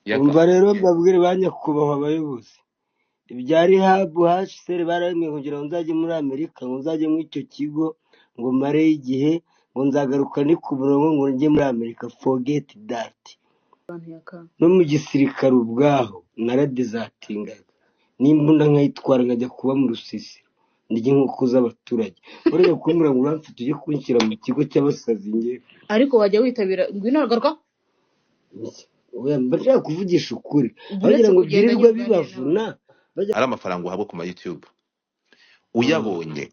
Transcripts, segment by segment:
Yaka. Umva rero mbabwire ba nyakubahwa abayobozi, ibya rehab HCR barabimwe kugira ngo nzajye muri Amerika, ngo nzajye muri icyo kigo, ngo mareyo igihe, ngo nzagaruka ni ku murongo, ngo njye muri Amerika. Forget that. No mu gisirikare ubwaho naradezatingaga, n'imbunda nkayitwara nkajya kuba mu rusisiro ndya inkoko z'abaturage. Urajya kumbwira ngo uramfite ujye kunshyira mu kigo cy'abasazi ngewe? Ariko wajya witabira, ngwino garuka. Oya, mba nshaka kuvugisha ukuri, uretse bagira ngo kugenda byirirwe nyine uganire bibavuna bajya. Ari amafaranga uhabwa ku ma YouTube uyabonye,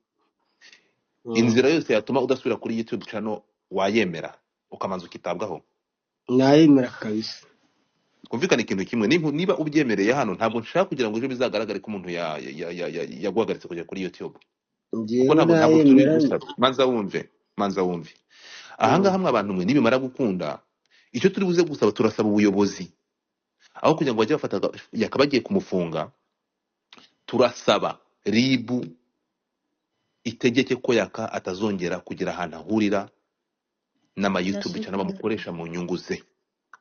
inzira yose yatuma udasubira kuri YouTube channel wayemera ukamanza ukitabwaho? Nayemera kabisa. Twumvikane ikintu kimwe, niba ubyemereye hano, ntabwo nshaka kugira ngo ejo bizagaragare ko umuntu yaguhagaritse kujya kuri YouTube, kuko Ngewe ntabwo turi nayemera. gusaba. Manza wumve, manza wumve. Ahangaha mwe abantu mwe, nibimara gukunda, icyo turi buze gusaba, turasaba ubuyobozi, aho kugira ngo bajye bafata yakabagiye kumufunga, turasaba RIB itegeke ko Yaka atazongera kugira ahantu ahurira n'ama YouTube na channel bamukoresha mu nyungu ze,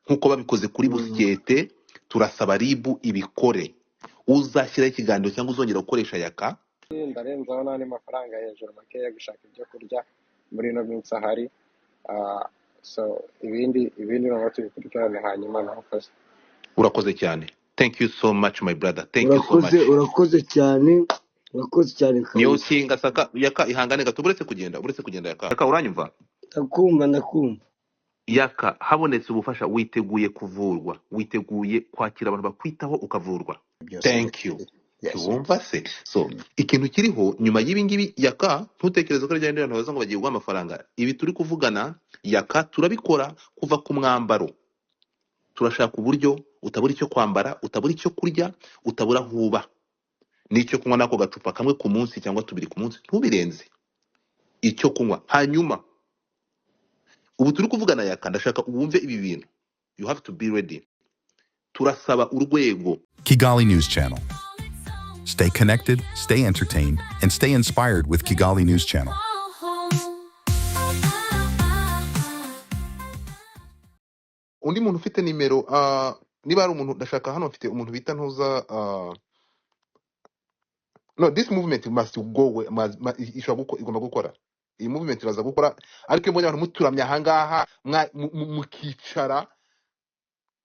nk'uko babikoze kuri Busyete. Turasaba RIB ibikore, uzashyiraho ikiganiro cyangwa uzongera gukoresha Yaka. Ndarenzaho n'andi mafaranga hejuru makeya gushaka ibyo kurya muri ino minsi ahari. So ibindi noneho tubikurikirane hanyuma nakoze. Urakoze cyane, thank you so much my brother, thank you so Urakoze much. Urakoze cyane, urakoze cyane Niyo kabisa. kinga saka Yaka, ihangane gato, uretse kugenda, uretse kugenda. Yaka, Yaka, uranyumva? Ndakumva, ndakumva. Yaka, habonetse ubufasha, witeguye kuvurwa, witeguye kwakira abantu bakwitaho ukavurwa? Byose. Thank you. Yes. Wumva se? So ikintu kiriho nyuma y'ibi ngibi, Yaka, ntutekereze ko ari bya bindi abantu baza ngo bagiye guha amafaranga. Ibi turi kuvugana, Yaka, turabikora kuva ku mwambaro. Turashaka uburyo utabura icyo kwambara, utabura icyo kurya, utabura aho uba n'icyo kunywa, n'ako gacupa kamwe ku munsi cyangwa tubiri ku munsi, ntubirenze icyo kunywa. Hanyuma ubu turi kuvugana, Yaka, ndashaka wumve ibi bintu, you have to be ready. Turasaba urwego. Kigali News Channel. Stay connected, stay entertained, and stay inspired with Kigali News Channel. Undi muntu ufite nimero, niba hari umuntu ndashaka hano, mfite umuntu bita ntuza, no, this movement must go ishobora igomba gukora. Iyi movement iraza gukora, ariko iyo mbonye abantu muturamye ahangaha mukicara,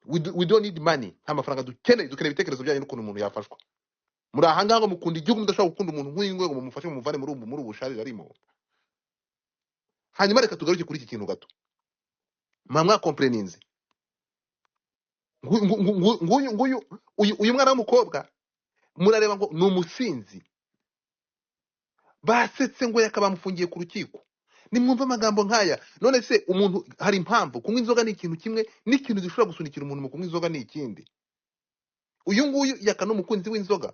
we don't need money, nta mafaranga dukeneye, dukeneye ibitekerezo byanyu n'ukuntu umuntu yafashwa. Muri ahangaha ngo mukunda igihugu, mudashobora gukunda umuntu nk'uyu nguyu ngo mumufashe, mumuvane muri ubu busharire arimo. Hanyuma reka tugaruke kuri iki kintu gato mwakompreninze. Nguyu nguyu uyu mwana w'umukobwa murareba ngo ni umusinzi, basetse ngo Yaka bamufungiye ku rukiko. Nimwumva amagambo nk'aya. None se umuntu, hari impamvu kunywa inzoga ni ikintu kimwe, n'ikintu gishobora gusunikira umuntu mu kunywa inzoga ni ikindi. Uyu nguyu Yaka ni umukunzi w'inzoga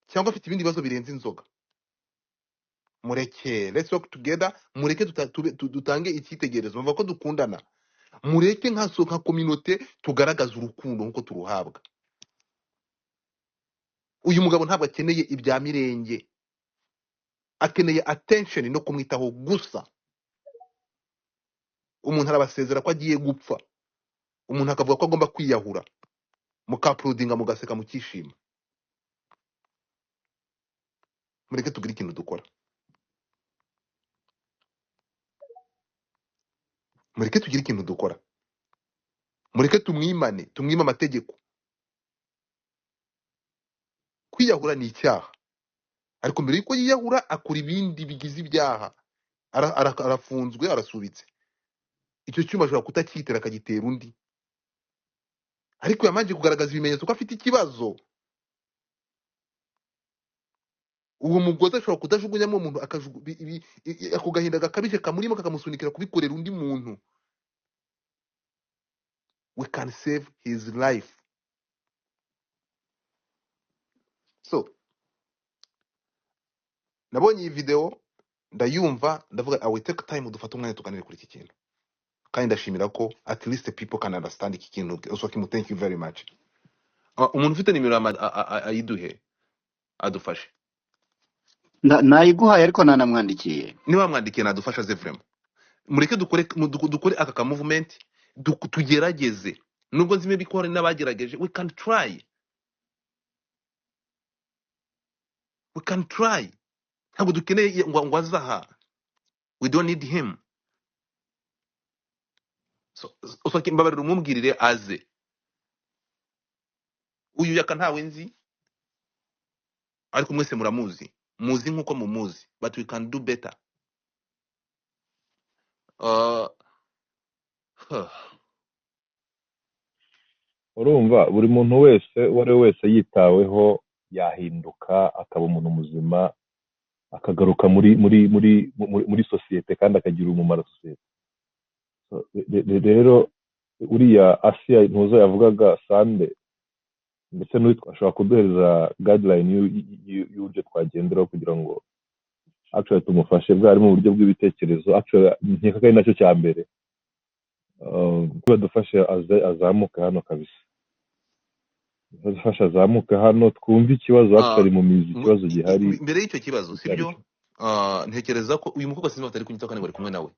cyangwa afite ibindi bibazo birenze inzoga? Mureke, let's work together. Mureke dutange icyitegererezo, bavuga ko dukundana. Mureke nka communauté tugaragaza urukundo nk'uko turuhabwa. Uyu mugabo ntabwo akeneye ibya mirenge, akeneye attention no kumwitaho gusa. Umuntu arabasezera ko agiye gupfa, umuntu akavuga ko agomba kwiyahura, mukaprudinga, mugaseka, mukishima. Mureke tugire ikintu dukora, mureke tugire ikintu dukora, mureke tumwimane, tumwime amategeko. Kwiyahura ni icyaha, ariko mbere yuko yiyahura akora ibindi bigize ibyaha. Arafunzwe, arasubitse. Icyo cyuma ashobora kutacyitera akagitera undi, ariko yamanje kugaragaza ibimenyetso ko afite ikibazo. Uwo mugozi ashobora kudajugunyamo umuntu, ako gahinda gakabije kamurimo kakamusunikira kubikorera undi muntu. We can save his life. So nabonye iyi video ndayumva, ndavuga I will take time, dufate umwanya tuganire kuri iki kintu, kandi ndashimira ko at least people can understand iki kintu. Oswakim, thank you very much. Umuntu ufite nimero ayiduhe adufashe. Nayiguhaye ariko nanamwandikiye. Niba wamwandikiye nadufasha ze vraiment. Mureke dukore aka ka movement, tugerageze. Nubwo nzi maybe ko hari n'abagerageje, we can try, we can try. Ntabwo dukeneye ngo aze aha, we don't need him. So mbabarira umubwirire aze. Uyu Yaka ntawe nzi, ariko mwese muramuzi, muzi nkuko mumuzi, but we can do better. Huh. Urumva buri muntu wese uwo ari we wese yitaweho yahinduka akaba umuntu muzima, akagaruka muri muri muri muri, muri sosiyete kandi akagira umumaro sosiyete. So, rero uriya Asiya ntuzo yavugaga Sande, ndetse n'uwitwa ashobora kuduhereza guideline y'uburyo twagenderaho kugira ngo actually tumufashe, bwari mu buryo bw'ibitekerezo, actually nkeka ko ari nacyo cya mbere. Badufashe azamuke hano kabisa, badufashe azamuke hano twumve ikibazo actually mu mizi, ikibazo gihari Mbere y'icyo kibazo, icyo ari sibyo? cyo. Ntekereza ko uyu mukobwa sinzi batari kunyitaho kandi bari kumwe nawe,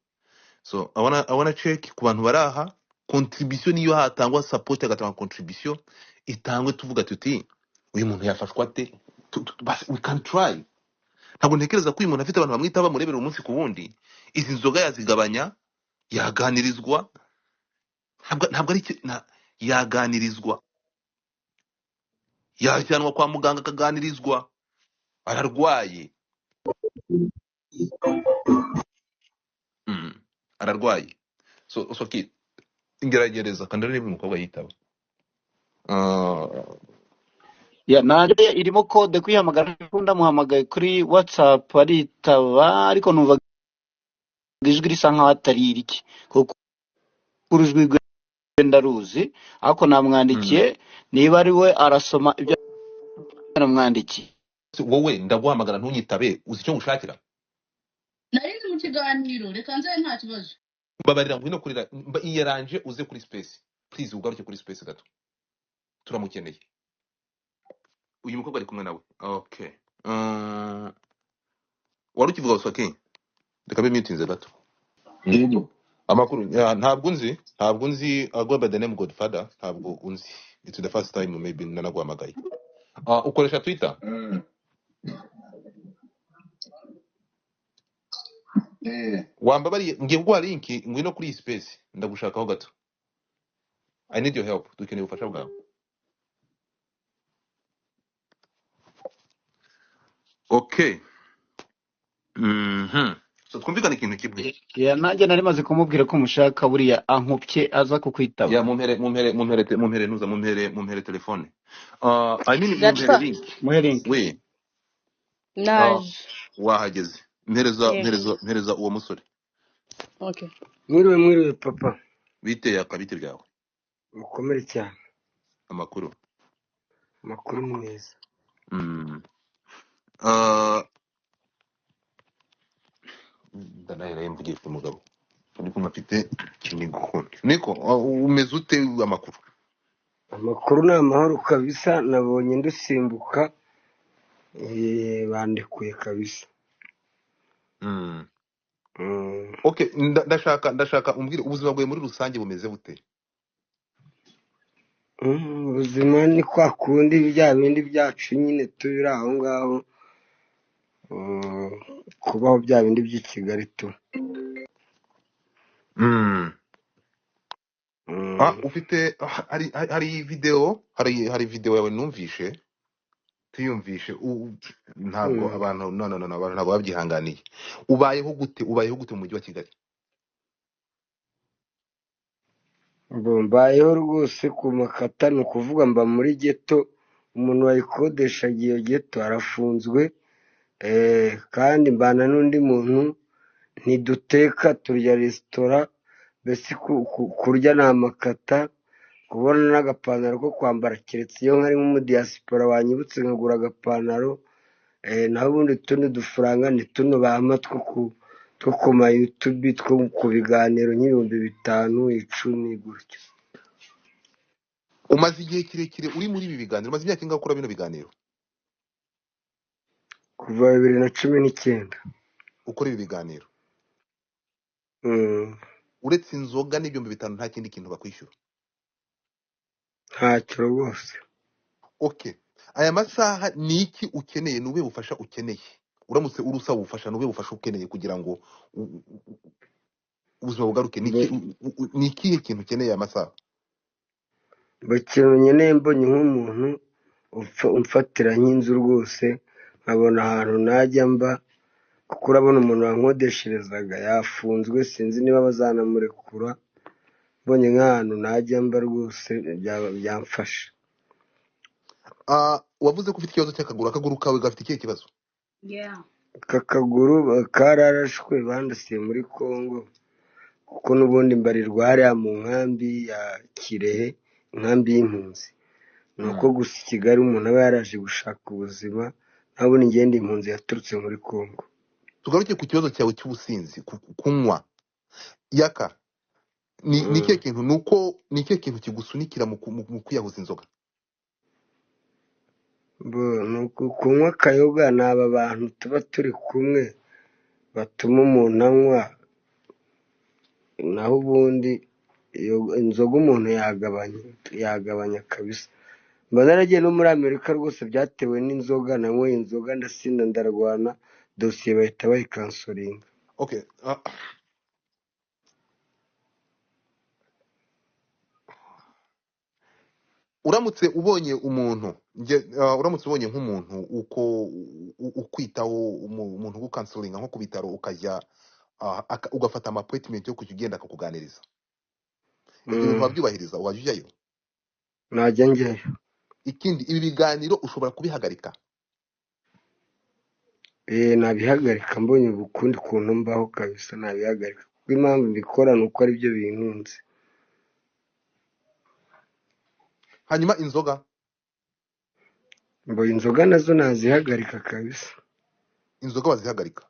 so I wanna check ku bantu bari aha. Contribution niyo hatangwa support, agatanga contribution itangwe, tuvuga tuti uyu muntu yafashwa ate? We can try. Ntabwo ntekereza ko uyu muntu afite abantu bamwitaho bamurebera umunsi ku wundi. Izi nzoga yazigabanya, yaganirizwa, ntabwo ari yaganirizwa, yajyanwa kwa muganga akaganirizwa, ararwaye. Ararwaye. So ki ngerageza kandi niba umukobwa yitaba. Ya nanjye irimo kode kwihamagara, ariko ndamuhamagaye kuri WhatsApp aritaba, ariko numva ijwi risa nkaho atari irye, kuko urujwi rwe ndaruzi, ariko namwandikiye niba ari we arasoma ibyo namwandikiye. Wowe ndaguhamagara ntunyitabe, uzi icyo ngushakira? Nari ndi mu kiganiro, reka nze, nta kibazo. Mbabarira, ngwino kurira iyaranje uze kuri space, please, ugaruke kuri space gato, turamukeneye. Uyu mukobwa ari kumwe nawe. Okay, wari ukivuga Uswaki, reka mbe mutinze gato. Yego. Amakuru ya, ntabwo nzi. I go by the name Godfather. Ntabwo unzi, it's the first time maybe nanaguhamagaye. Ukoresha Twitter? Wambabariye ngiye kuguha link, ngwino kuri iyi space, ndagushakaho gato. I need your help, dukeneye ubufasha bwawe. Okay. So twumvikane ikintu kimwe. Ya nanjye nari maze kumubwira ko mushaka, buriya ankupye aza kukwitaba. Ya, mumhere nuza mumhere telefone, I mean mumhere Godfa link. Muhe link. We naje. Wahageze? Mpereza Yego. mpereza uwo musore. Okay. Mwiriwe, mwiriwe papa. Biteye akabiti byawe. Mukomere cyane. Amakuru? Amakuru ni meza. Ndanaheraye mvugisha umugabo ariko mfite ikinigo. Niko umeze ute, amakuru? Amakuru ni amahoro kabisa, nabonye ndusimbuka, bandekuye kabisa. Okay, ndashaka umbwire ubuzima bwawe muri rusange bumeze bute? Ubuzima ni kwa kundi, bya bindi byacu nyine turi aho ngaho, kubaho bya bindi by'i Kigali tu. Ufite hari video, hari video yawe numvishe, tuyumvishe, ntabwo abantu, no no no no, abantu ntabwo babyihanganiye. Ubayeho gute mu mujyi wa Kigali? Mbo mbayeho rwose ku makata, ni ukuvuga mba muri ghetto, umuntu wayikodeshaga iyo ghetto arafunzwe, kandi mbana n'undi muntu, ntiduteka, turya resitora, mbese kurya ni amakata, kubona n'agapantaro ko kwambara keretse iyo nkari nk'umudiyasipora wanyibutse nkagura agapantaro, naho ubundi utundi dufaranga ni tuno bampa two ku ma YouTube, two ku biganiro nk'ibihumbi 5, 10 gutyo. Umaze igihe kirekire uri muri ibi biganiro, umaze imyaka ingahe ukora bino biganiro? Kuva 2019. Ukora ibi biganiro? Uretse inzoga n'ibihumbi 5 nta kindi kintu bakwishyura? Ntacyo rwose. Okay, aya masaha ni iki ukeneye? Ni ubuhe bufasha ukeneye? Uramutse uri usaba ubufasha, ni ubuhe bufasha ukeneye kugira ngo ubuzima bugaruke? Ni Mbe ni ikihe kintu ukeneye aya masaha? Ikintu nkeneye, mbonye nk'umuntu umfatira nk'inzu rwose, nkabona ahantu najya mba, kuko urabona umuntu wankodesherezaga yafunzwe, sinzi niba bazanamurekura. Mbonye nk'ahantu najya mba rwose byamfasha. Wavuze ko ufite ikibazo cy'akaguru. Akaguru kawe gafite ikihe kibazo? Yeah. Aka kaguru kararashwe, bandasiye muri Congo, kuko n'ubundi mbarirwa hariya mu nkambi ya Kirehe, inkambi y'impunzi. Ni uko gusa i Kigali umuntu aba yaraje gushaka ubuzima, naho ubundi ngenda impunzi yaturutse muri Congo. Tugaruke ku kibazo cyawe cy'ubusinzi, kunywa yaka. Ni ikihe kintu, nuko ni ikihe kintu kigusunikira mu kwiyahuza inzoga? Bo, ni kunywa akayoga, ni aba bantu tuba turi kumwe batuma umuntu anywa, naho ubundi iyo inzoga umuntu yagabanya kabisa. Mba naragiye no muri Amerika rwose byatewe n'inzoga, nanyweye inzoga ndasinda ndarwana, dosiye bahita bayikansoringa. Okay, uramutse ubonye umuntu uramutse ubonye nk'umuntu uko ukwitaho, umuntu ugukansoringa nko ku bitaro, ukajya ugafata ama appointment yo kujya ugenda akakuganiriza, ibyo bintu wabyubahiriza? Wajya ujyayo? Najya njyayo. Ikindi, ibi biganiro ushobora kubihagarika? Nabihagarika mbonye ukundi kuntu mbaho kabisa, nabihagarika, kuko impamvu mbikora ni uko aribyo bintunze. Hanyuma inzoga? Mbo inzoga nazo nazihagarika kabisa. Inzoga wazihagarika?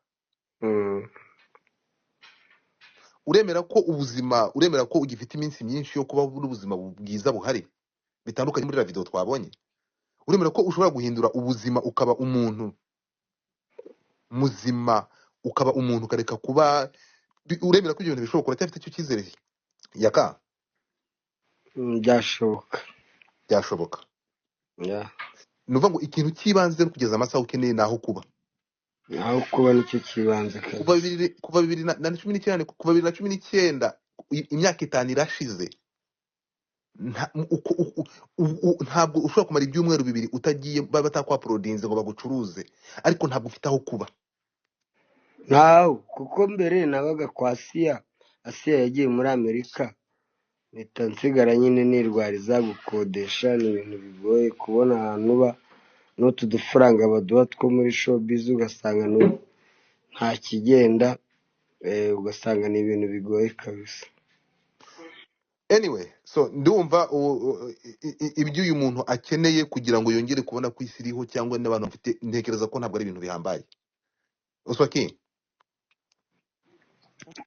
Uremera ko ubuzima, uremera ko ugifite iminsi myinshi yo kubaho n'ubuzima bwiza buhari bitandukanye muri video twabonye? Uremera ko ushobora guhindura ubuzima ukaba umuntu muzima, ukaba umuntu ukareka kuba, uremera ko ibyo bintu bishoboka? Uracyafite icyo cyizere yaka? Byashoboka. Byashoboka. Yeah. Ni ukuvuga ngo ikintu cy'ibanze kugeza amasaha ukeneye ni aho kuba. Aho kuba nicyo kibanze Kuva kabisa. Kuva 2019, kuva 2019, imyaka 5 irashize. Ntabwo ushobora kumara ibyumweru 2 utagiye batakwaporodinze ngo bagucuruze, ariko ntabwo ufite aho kuba. Ntaho, kuko mbere nabaga kwa Asiya, Asiya yagiye muri Amerika, mpita nsigara nyine nirwariza, gukodesha ni ibintu bigoye kubona ahantu uba, n'utu dufaranga baduha two muri showbiz ugasanga nta kigenda, ugasanga ni ibintu bigoye kabisa. Anyway, so ndumva ibyo uyu muntu akeneye kugira ngo yongere kubona ko isi iriho cyangwa n'abantu bafite, ntekereza ko ntabwo ari ibintu bihambaye. Uswaki,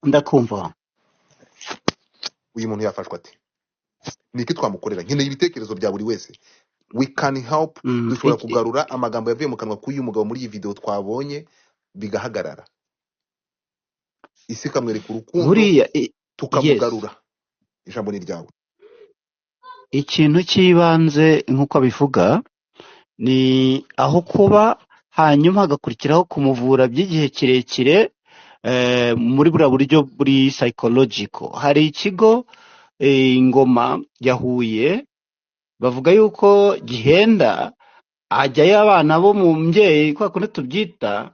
Ndakumva. uyu muntu yafashwa ate? Ni iki twamukorera? Nkeneye ibitekerezo bya buri wese. We can help. Dushobora kugarura amagambo yavuye mu kanwa k'uyu mugabo muri iyi video twabonye, bigahagarara, isi ikamwereka urukundo, Buriya yes, tukamugarura. Ijambo ni ryawe. Ikintu cy'ibanze nk'uko abivuga ni aho kuba, hanyuma hagakurikiraho kumuvura by'igihe kirekire, muri buriya buryo buri psychological. Hari ikigo Ngoma ya Huye bavuga yuko gihenda, hajyayo abana bo mu mbyeyi kwa kundi tubyita,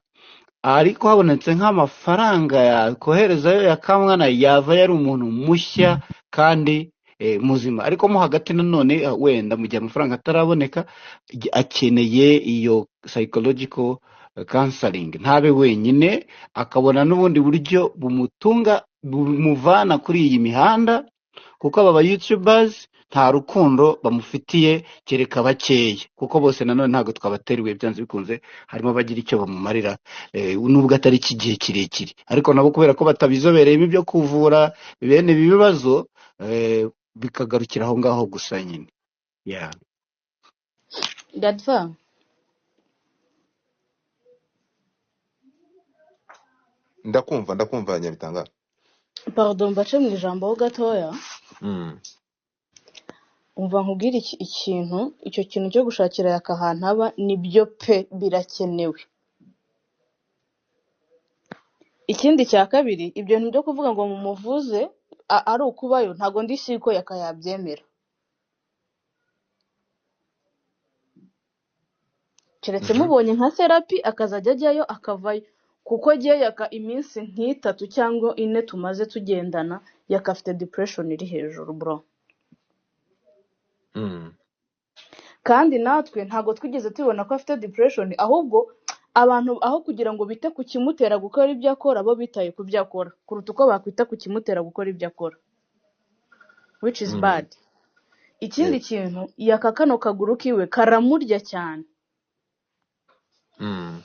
ariko habonetse nk'amafaranga yakoherezayo ya kamwana, yava yari umuntu mushya kandi muzima. Ariko mo hagati nanone wenda mu gihe amafaranga ataraboneka, akeneye iyo psychological counseling, ntabe wenyine, akabona n'ubundi buryo bumutunga, bumuvana kuri iyi mihanda, kuko aba ba youtubers nta rukundo bamufitiye kereka bakeya, kuko bose nanone ntabwo twabateriwe, byanze bikunze harimo abagira icyo bamumarira, nubwo atari iki gihe kirekire, ariko nabo kubera ko batabizobereyemo ibyo kuvura bene ibi bibazo, bikagarukira aho ngaho gusa nyine. Yeah. Godfa, Ndakumva Nyabitanga. pardon mbace mu ijambo ho gatoya. Umva nkubwire ikintu, icyo kintu cyo gushakira Yaka ahantu aba nibyo pe, birakenewe. Ikindi cya kabiri, ibyo bintu byo kuvuga ngo mumuvuze ari ukubayo, ntabwo ndi sure ko Yaka yabyemera. Keretse Mhm. mubonye nka therapy akazajya ajyayo akavayo, kuko jye Yaka iminsi nk'itatu cyangwa ine tumaze tugendana, Yaka afite depression iri hejuru bro. Mm. Kandi natwe ntabwo twigeze tubona ko afite depression, ahubwo abantu aho kugira ngo bite ku kimutera gukora ibyo akora, bo bitaye ku byo akora kuruta uko bakwita ku kimutera gukora ibyo akora, which is Mm. bad. Ikindi Yego. kintu, Yaka kano kaguru kiwe karamurya cyane, Mm.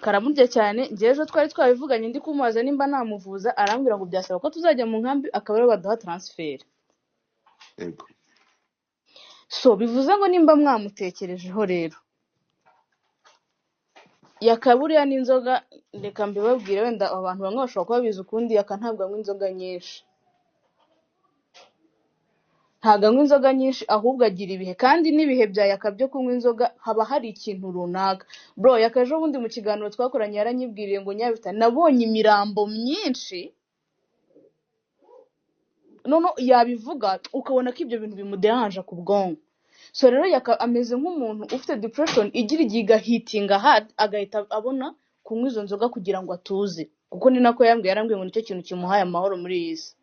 karamurya cyane. Njye ejo twari twabivuganye ndi kumubaza nimba namuvuza, arambwira ngo byasaba ko tuzajya mu nkambi akaba aribo baduha transfer. Yego. So bivuze ngo nimba mwamutekerejeho rero, Yaka buriya n'inzoga, reka mbibabwire, wenda abantu bamwe bashobora kuba babizi ukundi, Yaka ntabwo anywa inzoga nyinshi, ntabwo anywa inzoga nyinshi, ahubwo agira ibihe, kandi n'ibihe bya Yaka byo kunywa inzoga haba hari ikintu runaka. Bro, Yaka ejo bundi mu kiganiro twakoranye yaranyibwiriye ngo nyabita nabonye imirambo myinshi, none yabivuga ukabona ko ibyo bintu bimuderanje ku bwonko. So rero Yaka ameze nk'umuntu ufite depression igira igihe igahitinga hard, agahita abona kunywa izo nzoga kugira ngo atuze, kuko ni nako yambwiye, yarambwiye ngo nicyo kintu kimuhaye amahoro muri iyi si.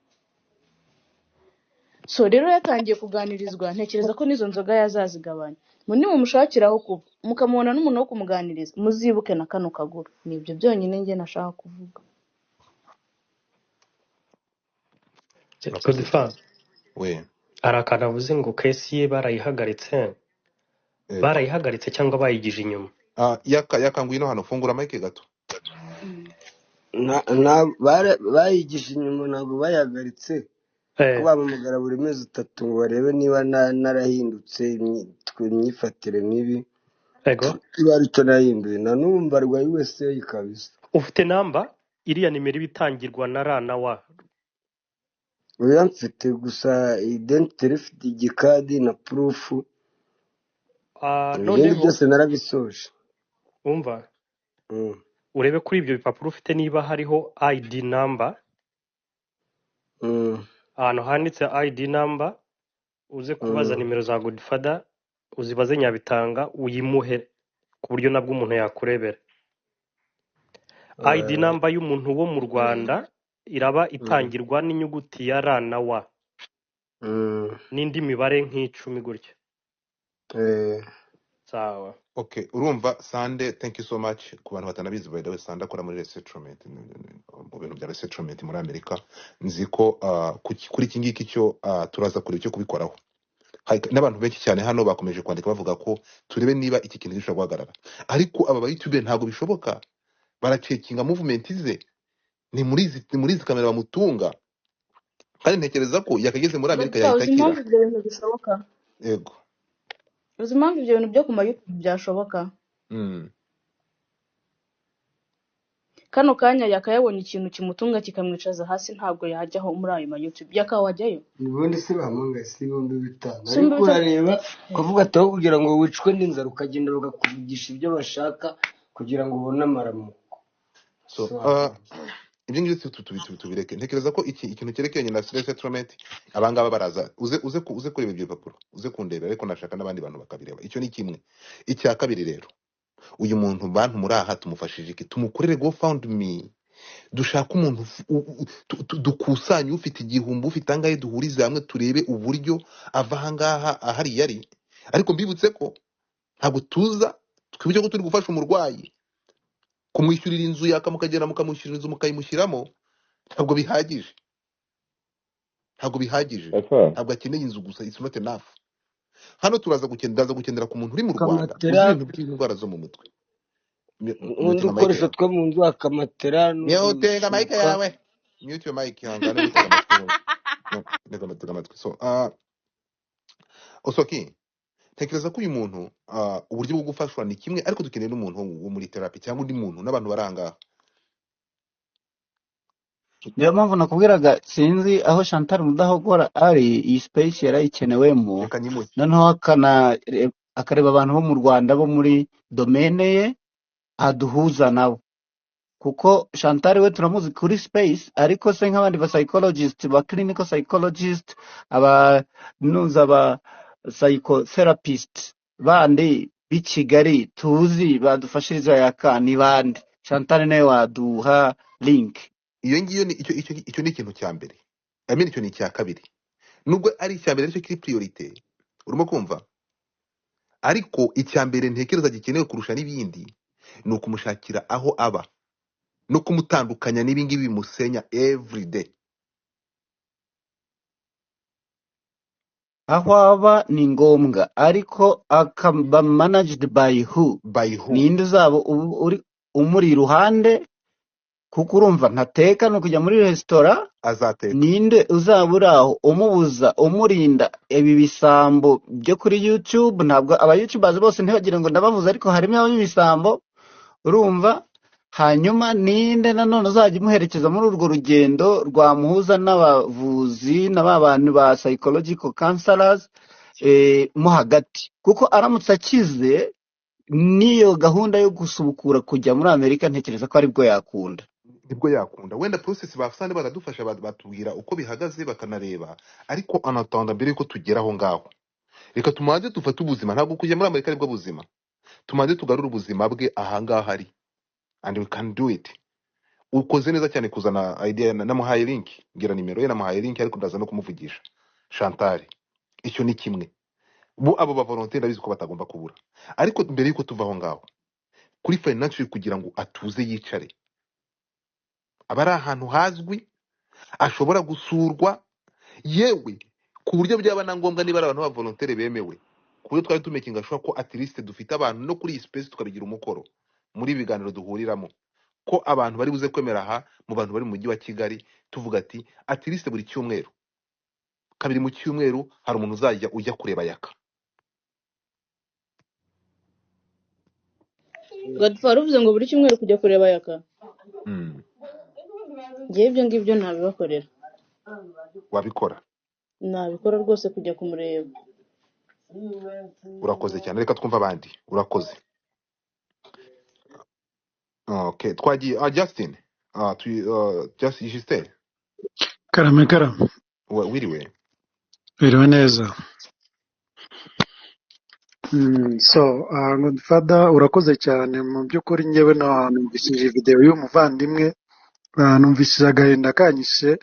So rero yatangiye kuganirizwa, ntekereza ko n'izo nzoga yazazigabanya. Mu nimumushakira aho kuba, mukamubona n'umuntu wo kumuganiriza, muzibuke na kano kaguru. Ni ibyo byonyine njye nashaka kuvuga. Urakoze Godfa cyane. We. hari akantu avuze ngo kesi ye barayihagaritse, Yego. barayihagaritse cyangwa bayigije inyuma. Ah, Yaka ngwino hano, fungura mic gato. Bayigije inyuma, ntabwo bayihagaritse, ko Eh, bampamagara buri mezi 3 ngo barebe niba narahindutse imyifatire mibi, ego niba aricyo nahinduye. Na n'ubu mbarwa USA kabisa. ufite namba iriya nimero iba itangirwa na R na W. Oya, mfite gusa identity ifite igikadi na purufu, Ah, ibindi noneho byose narabisoje. umva Mm. urebe kuri ibyo bipapuro ufite niba hariho ID number, Mm. ahantu handitse ID number uze kubaza Mm. nimero za Godfather, uzibaze Nyabitanga uyimuhe ku buryo nabwo umuntu yakurebera. ID Eh, number y'umuntu wo mu Rwanda iraba mm. itangirwa n'inyuguti ya R na W Mm. n'indi mibare nk'icumi gutya. Eh. Sawa. Okay, urumva Sande, thank you so much. Ku bantu batanabizi, by the way, Sande akora muri resettlement, mu bintu bya resettlement muri Amerika. Nzi ko kuri iki ngiki cyo turaza kureba icyo kubikoraho. N'abantu benshi cyane hano bakomeje kwandika bavuga ko turebe niba iki kintu gishobora guhagarara, ariko aba ba YouTuber ntabwo bishoboka, baracekinga movement ze, ni muri izi kamera bamutunga, kandi ntekereza ko yakageze muri Amerika Godfa, yahita uzi akira. impamvu ibyo bintu bishoboka? Yego. Uzi impamvu ibyo bintu byo ku ma YouTube byashoboka? Mm. Kano kanya Yaka yabonye ikintu kimutunga kikamwicaza hasi, ntabwo yajyaho muri ayo ma YouTube. Yaka wajyayo? Ubundi se bampamagaye si 5000, Si ibihumbi ariko bitanu. urareba ukavuga ati aho kugira ngo wicwe n'inzara ukagenda bakakuvugisha ibyo bashaka kugira ngo ubone amaramuko. So Si wabyumva. ibyo ngibyo tubireke. Ntekereza ko iki ikintu cyerekeranye na resettlement, abangaba baraza, uze kureba ibyo bipapuro, uze kundebera, ariko nashaka n'abandi bantu bakabireba. Icyo ni kimwe. Icya kabiri rero, uyu muntu bantu muri aha tumufashije iki? Tumukorere GoFundMe, dushake umuntu dukusanye, ufite 1000, ufite angahe, duhurize hamwe turebe uburyo ava ahangaha ahari yari. Ariko mbibutse ko ntabwo tuza twibuke ko turi gufasha umurwayi, kumwishyurira inzu yaka mukagera mukamwishyurira inzu mukayimushyiramo, ntabwo bihagije, ntabwo bihagije, Asa, ntabwo akeneye inzu gusa, it's not enough. Hano turaza gukenera, ndaza gukenera ku muntu uri mu Rwanda uzi Akamatera ibintu by'indwara zo mu mutwe. Mutinga mic n'udukoresho yawe, two mu nzu, akamatera mutinga mic n'udushuka. yawe, mute your mic, ihangane gutega amatwi wowe. No, tega amatwi. So Osoki, ntekereza ko uyu muntu uburyo bwo gufashwa ni kimwe, ariko dukeneye n'umuntu wo muri therapy cyangwa undi muntu n'abantu bari ahangaha. Niyo mpamvu nakubwiraga sinzi aho Chantal Mudahogora ari, iyi space yarayikenewemo, Reka nyimuhe. noneho akareba abantu bo mu Rwanda bo muri domene ye aduhuza nabo, kuko Chantal we turamuzi kuri space, ariko se nk'abandi ba psychologist, ba clinical psychologist, abanuza ba psychotherapist bandi b'i Kigali tuzi badufashiriza yaka ni bande? Chantal nawe waduha link. Iyo ngiyo ni icyo ni ikintu cya mbere. I mean, icyo ni icya kabiri, nubwo ari icya mbere aricyo kiri priorité, urimo kumva? Ariko icya mbere ntekereza gikenewe kurusha n'ibindi ni ukumushakira aho aba no kumutandukanya n'ibingibi bimusenya everyday. Aho aba ni ngombwa, ariko akaba managed by who? By who? Ninde uzaba uri umuri iruhande? Kuko urumva ntateka, ni ukujya muri resitora. Azateka. Ninde uzaba uri aho umubuza, umurinda ibi bisambo byo kuri YouTube? Ntabwo aba YouTubers bose, ntibagire ngo ndabavuze, ariko harimo ab'ibisambo, urumva. Hanyuma ninde nanone uzajya umuherekeza muri urwo rugendo rwamuhuza n'abavuzi na ba bantu ba psychological counselors mo hagati? Kuko aramutse akize n'iyo gahunda yo gusubukura kujya muri Amerika, ntekereza ko aribwo yakunda. Nibwo yakunda. Wenda process bafasane baradufasha, batubwira uko bihagaze bakanareba, ariko anatanda mbere yuko tugera aho ngaho, reka tumanze dufate ubuzima. Ntabwo kujya muri Amerika aribwo buzima, tumanze tugarure ubuzima bwe ahangaha ari, and we can do it. Ukoze neza cyane kuzana idea, namuhaye link, ngira nimero ye, namuhaye link, ariko ndaza no kumuvugisha Chantal. Icyo ni kimwe. Bo abo ba volontaire ndabizi ko batagomba kubura, ariko mbere yuko tuva aho ngaho kuri financial, kugira ngo atuze yicare, aba ari ahantu hazwi ashobora gusurwa, yewe ku buryo byaba na ngombwa niba ari abantu ba volontaire bemewe, ku buryo twari tumekinga ashobora ko at least dufite abantu no kuri iyi space, tukabigira umukoro muri ibi biganiro duhuriramo, ko abantu bari buze kwemera aha mu bantu bari mu mujyi wa Kigali, tuvuga ati at least buri cyumweru, kabiri mu cyumweru, hari umuntu uzajya ujya kureba Yaka. Godfather uvuze ngo buri cyumweru kujya kureba Yaka? Ngewe ibyo ngibyo nabibakorera. Wabikora? Nabikora rwose kujya kumureba. Urakoze cyane, reka twumve abandi. Urakoze. Okay, twagiye Justin, Justin Justin. Karame karame. Wiriwe. Biriwe neza. So Godfather urakoze cyane. Mu by'ukuri njyewe numvishije video y'umuvandimwe, numvishije agahinda kanyishe.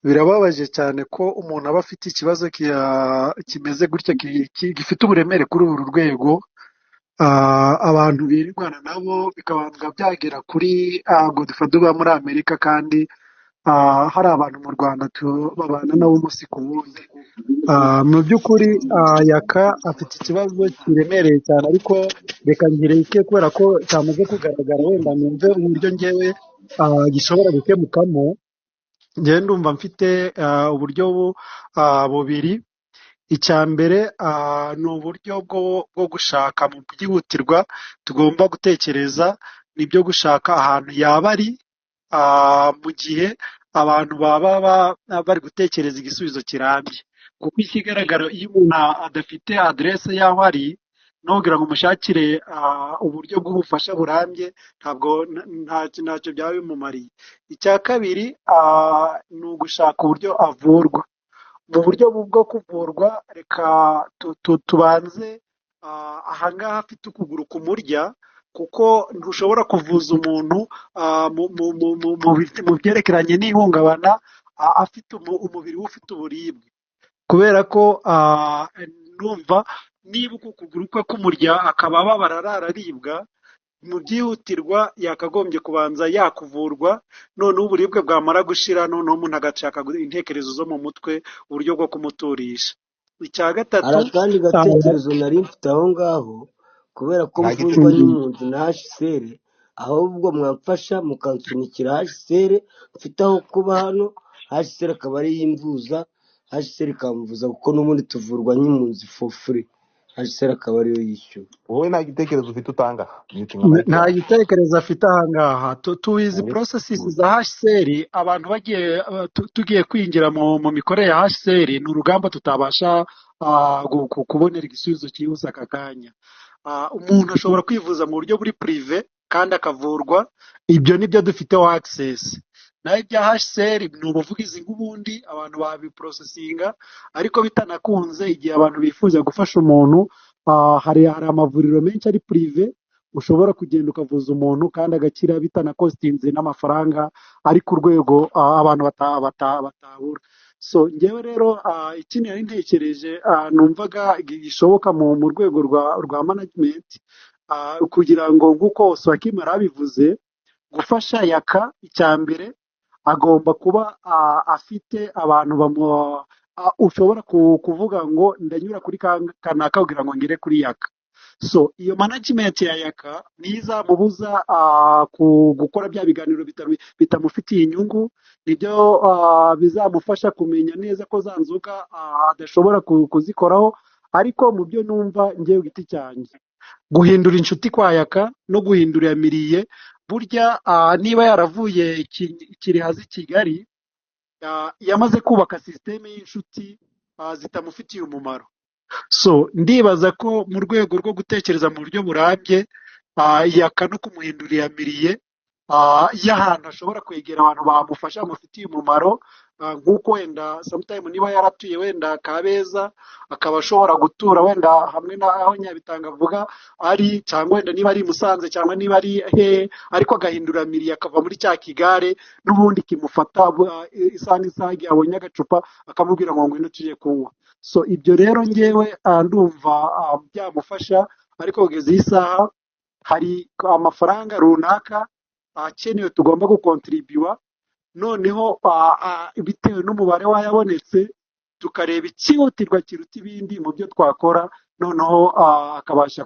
Birababaje cyane ko umuntu aba afite ikibazo kimeze gutya, gifite uburemere kuri uru rwego. Abantu birirwana nabo bikabanza byagera kuri Godfather uba muri Amerika, kandi hari abantu mu Rwanda babana nabo umunsi ku wundi. Mu by'ukuri Yaka afite ikibazo kiremereye cyane, ariko reka nkireke kubera ko cyamaze kugaragara, wenda numve uburyo ngewe gishobora gukemukamo. Ngewe ndumva mfite uburyo bubiri. Icya mbere ni uburyo bwo gushaka mu byihutirwa tugomba gutekereza, ni ibyo gushaka ahantu yaba ari mu gihe abantu baba bari gutekereza igisubizo kirambye. Kuko ikigaragara iyo umuntu adafite aderese y'aho ari, ntugira ngo umushakire uburyo bw'ubufasha burambye, ntabwo ntacyo byaba bimumariye. Icya kabiri ni ugushaka uburyo avurwa. Mu buryo bwo kuvurwa, reka tubanze ahangaha afite ukuguru kumurya, kuko ntushobora kuvuza umuntu mu byerekeranye n'ihungabana afite umubiri we ufite uburibwe. Kubera ko numva niba uku kuguru kwe kumurya akaba ababara araribwa, mu byihutirwa yakagombye kubanza yakuvurwa, noneho uburibwe bwamara gushira, noneho umuntu agashaka intekerezo zo mu mutwe, uburyo bwo kumuturisha. Icya gatatu, Hari akandi gatekerezo nari mfite aho ngaho, kubera ko Nta mvurwa gitekerezo. n'impunzi na HCR, ahubwo mwamfasha mukansunikira HCR, mfite aho kuba hano, HCR akaba ariyo imvuza, HCR ikamvuza, kuko n'ubundi tuvurwa nk'impunzi for free. HCR akaba ariyo yishyura. Wowe nta gitekerezo ufite utanga, mutinga mic Nta yawe. gitekerezo afite ahangaha. Tuzi Wowe processes za HCR, abantu bagiye tugiye kwinjira mu mikorere ya HCR, ni urugamba tutabasha kubonera igisubizo cyihuse aka kanya. Umuntu ashobora kwivuza mu buryo buri privé kandi akavurwa, ibyo nibyo dufiteho access. Naho ibya HCR ni ubuvugizi nk'ubundi abantu babiprocessinga, ariko bitanakunze, igihe abantu bifuza gufasha umuntu, hari amavuriro menshi ari privé ushobora kugenda ukavuza umuntu kandi agakira bitanacostinze n'amafaranga ari ku rwego abantu batabura. So njyewe rero ikindi nari ntekereje, numvaga gishoboka mu rwego rwa management, kugira ngo nk'uko Oswakim yarabivuze, gufasha Yaka, icya mbere agomba kuba afite abantu ushobora kuvuga ngo ndanyura kuri kanaka kugira ngo ngere kuri Yaka. So iyo management ya Yaka niyo izamubuza gukora bya biganiro bitamufitiye inyungu, nibyo bizamufasha kumenya neza ko za nzoga adashobora kuzikoraho. Ariko mu byo numva njyewe giti cyanjye, guhindura inshuti kwa Yaka no guhindura milieu, burya niba yaravuye Kirihazi Kigali, yamaze kubaka système y'inshuti zitamufitiye umumaro. So ndibaza ko mu rwego rwo gutekereza mu buryo burambye, Yaka no kumuhindurira milieu y'ahantu ashobora kwegera abantu bamufasha bamufitiye umumaro, nk'uko wenda sometime niba yaratuye wenda Kabeza, akaba ashobora gutura wenda hamwe n'aho Nyabitanga avuga ari, cyangwa wenda niba ari i Musanze, cyangwa niba ari hehe, ariko agahindura milieu akava muri cya kigare n'ubundi kimufata isaha n'isaha, igihe abonye agacupa akamubwira ngo ngwino tujye kunywa. So ibyo rero ngewe ndumva byamufasha, ariko kugeza iyi saha hari amafaranga runaka akenewe tugomba gucontribua, noneho bitewe n'umubare wayabonetse tukareba ikihutirwa kiruta ibindi mu byo twakora, noneho akabasha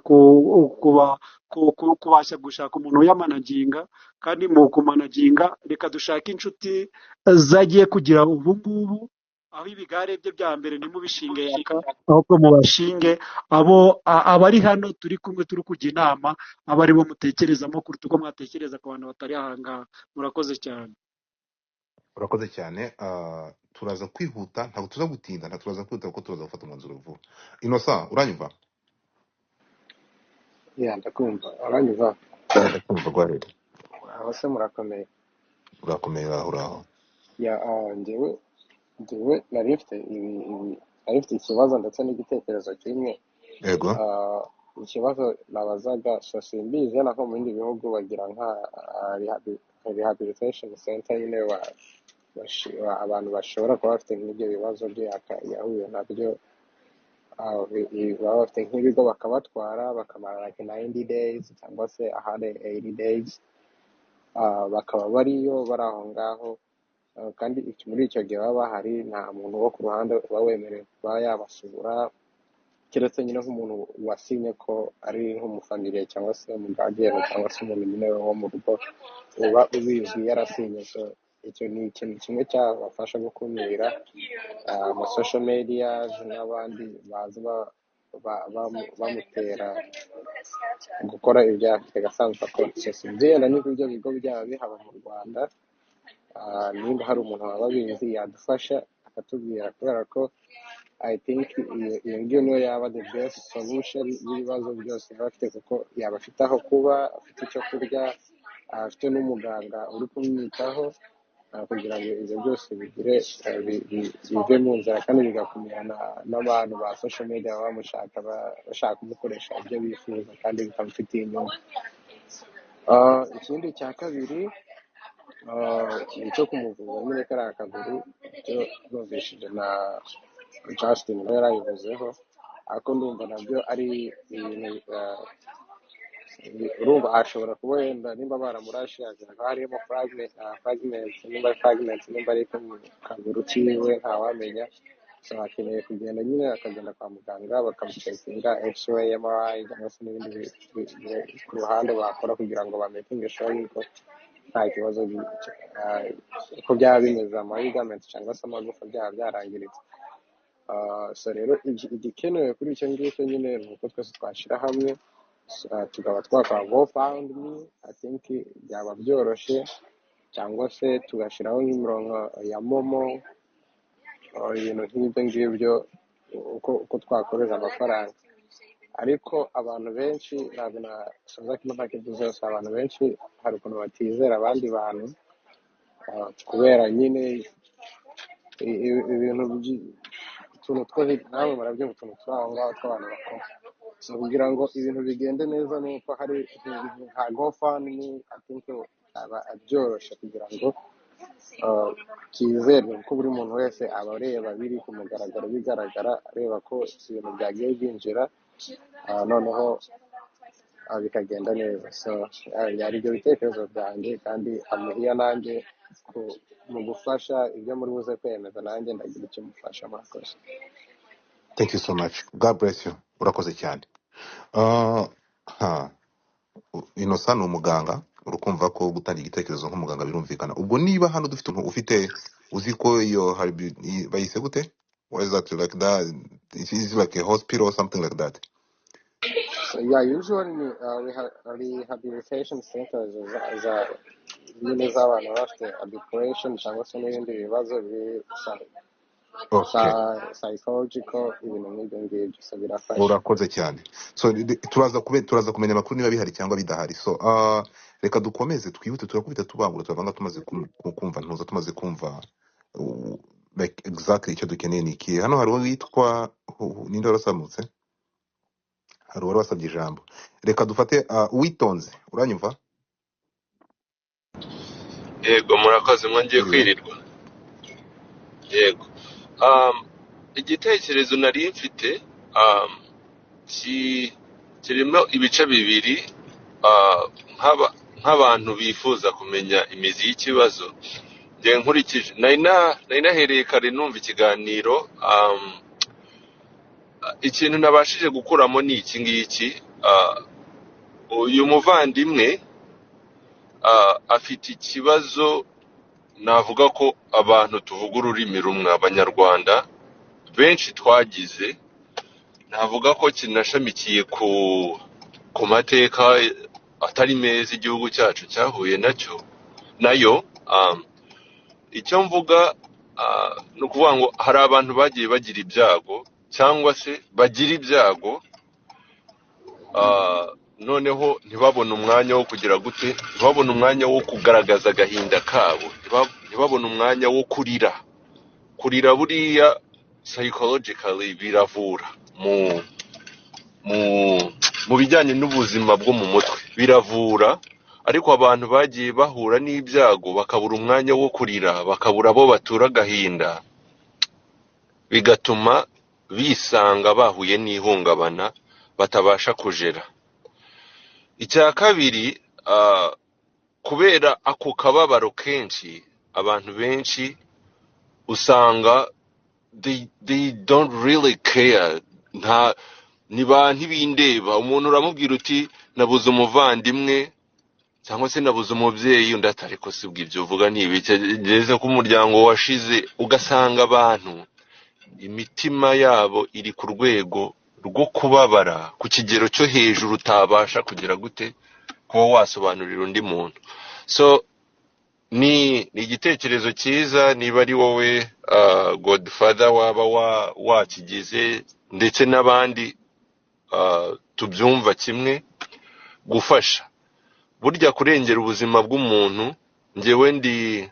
kubasha gushaka umuntu uyamanaginga. Kandi mu kumanaginga, reka dushake inshuti zagiye kugira ubu ngubu, aho ibigare bye bya mbere ntimubishinge Yaka, ahubwo mubashinge abo abari hano turi kumwe turi kujya inama, aba aribo mutekerezamo kuruta uko mwatekereza ku bantu batari aha ngaha. Murakoze cyane. Urakoze cyane. Turaza kwihuta, ntabwo tuza gutinda, ntabwo turaza kwihuta kuko turaza gufata umwanzuro vuba. Innocent, uranyumva? Yeah, ndakumva. Uranyumva? Ndakumva, go ahead. Aho se murakomeye? Urakomeye, uraho uraho. Yeah, njyewe nari mfite ibi nari mfite ikibazo ndetse n'igitekerezo kimwe. Yego. Ikibazo nabazaga, so simbizi nako mu bindi bihugu bagira nka rehabilitation center nyine abantu bashobora kuba bafite nk'ibyo bibazo bye yahuye nabyo, baba bafite nk'ibigo bakabatwara bakamara like 90 days cyangwa se 180 days, bakaba bariyo bari aho ngaho. Kandi muri icyo gihe baba bahari nta muntu wo ku ruhande uba wemerewe kuba yabasura, keretse nyine nk'umuntu wasinye ko ari nk'umufamiliye cyangwa se umuguardian cyangwa se umuntu nyine wo mu rugo uba ubizi yarasinye. So icyo ni ikintu kimwe cyabafasha gukumira ama social media n'abandi baza bamutera gukora ibyaha gasanzwe akora. So sinzi yenda niba ibyo bigo byaba bihaba mu Rwanda, nimba hari umuntu waba abizi yadufasha akatubwira, kubera ko I think iyo ngiyo niyo yaba the best solution y'ibibazo byose yaba afite, kuko yaba afite aho kuba, afite icyo kurya, afite n'umuganga uri kumwitaho, kugira ngo ibyo byose bigire bive mu nzira, kandi bigakumira n'abantu ba social media baba bamushaka bashaka kumukoresha ibyo bifuza kandi bitamufitiye inyungu. Ikindi cya kabiri, ni icyo kumuvuza nyine kariya kaguru, icyo numvishije na Justin nawe yarabivuzeho, ariko ndumva nabyo ari ibintu urumva ashobora kuba wenda nimba baramurashe hakaba harimo fragments, nimba ari fragments, nimba ari ku kaguru kiwe ntawamenya. So akeneye kugenda nyine akagenda kwa muganga bakamucheckinga x-ray, MRI cyangwa se n'ibindi ku ruhande bakora kugira ngo bamakinge sure yuko nta kibazo uko byaba bimeze, ama ligaments cyangwa se amagufa byaba byarangiritse. So rero igikenewe kuri icyo ngicyo nyine ni uko twese twashyira hamwe, tukaba twakora GoFundMe. I think byaba byoroshye, cyangwa se tugashyiraho nk'imirongo ya MoMo, ibintu nk'ibyo ngibyo, uko twakoresha amafaranga. Ariko abantu benshi, ntabwo nasoza kino ntakivuze yose, abantu benshi hari ukuntu batizera abandi bantu, kubera nyine ibintu utuntu two hirya, namwe murabyumva, utuntu turi aho ngaho tw'abantu bakora. So kugira ngo ibintu bigende neza ni uko hari nka GoFundMe. I think aba byoroshye kugira ngo byizerwe, kuko buri muntu wese aba areba biri ku mugaragaro, bigaragara, areba ko ibintu byagiye byinjira, noneho bikagenda neza. So byari ibyo bitekerezo byanjye, kandi amuhiya nanjye mu gufasha ibyo muri buze kwemeza, nanjye ndagira icyo mufasha. Murakoze. Thank you so much, God bless you. Urakoze cyane. Ha Innocent ni umuganga, urukumva ko gutanga igitekerezo nk'umuganga birumvikana. Ubwo niba hano dufite umuntu ufite, uzi ko iyo hari bayise gute, what is that, like that, it is like a hospital or something like that? So yeah, usually rehabilitation centers za nyine z'abantu bafite depression cyangwa se n'ibindi bibazo biri psychological, ibintu nk'ibyo ngibyo. So birafasha. Urakoze cyane. So turaza kumenya amakuru niba bihari cyangwa bidahari. So reka dukomeze twihute, turakubita tubangura, turavanga tumaze kumva ntuza, tumaze kumva like exactly icyo dukeneye ni ikihe. Hano hari uwo witwa ninde warasamutse, hari uwari wasabye ijambo. Reka dufate Uwitonze, uranyumva? Yego, murakoze, mwongeye Iriwe. kwirirwa. Yego, igitekerezo nari mfite kirimo ibice bibiri. Nk'abantu bifuza kumenya imizi y'ikibazo, njye nkurikije nari nahereye kare numva ikiganiro, ikintu nabashije gukuramo ni iki ngiki. Uyu muvandimwe afite ikibazo, navuga ko abantu tuvuga ururimi rumwe, Abanyarwanda benshi twagize, navuga ko kinashamikiye ku mateka atari meza igihugu cyacu cyahuye nacyo nayo. Icyo mvuga ni ukuvuga ngo hari abantu bagiye bagira ibyago, cyangwa se bagira ibyago, noneho ntibabone umwanya wo kugira gute, ntibabone umwanya wo kugaragaza agahinda kabo, ntibabone umwanya wo kurira. Kurira buriya psychologically biravura mu bijyanye n'ubuzima bwo mu mutwe, biravura. Ariko abantu bagiye bahura n'ibyago bakabura umwanya wo kurira, bakabura abo batura agahinda, bigatuma bisanga bahuye n'ihungabana batabasha kujera. Icya kabiri, kubera ako kababaro kenshi, abantu benshi usanga they don't really care, nta niba ntibindeba. Umuntu uramubwira uti nabuze umuvandimwe cyangwa se nabuze umubyeyi, undi ati ariko si ibyo uvuga ni ibiki, ngeze ko umuryango washize. Ugasanga abantu imitima yabo iri ku rwego rwo kubabara ku kigero cyo hejuru, utabasha kugira gute kuba wasobanurira undi muntu. So ni igitekerezo cyiza, niba ari wowe Godfather waba wakigize, ndetse n'abandi tubyumva kimwe, gufasha burya kurengera ubuzima bw'umuntu. Njyewe ndi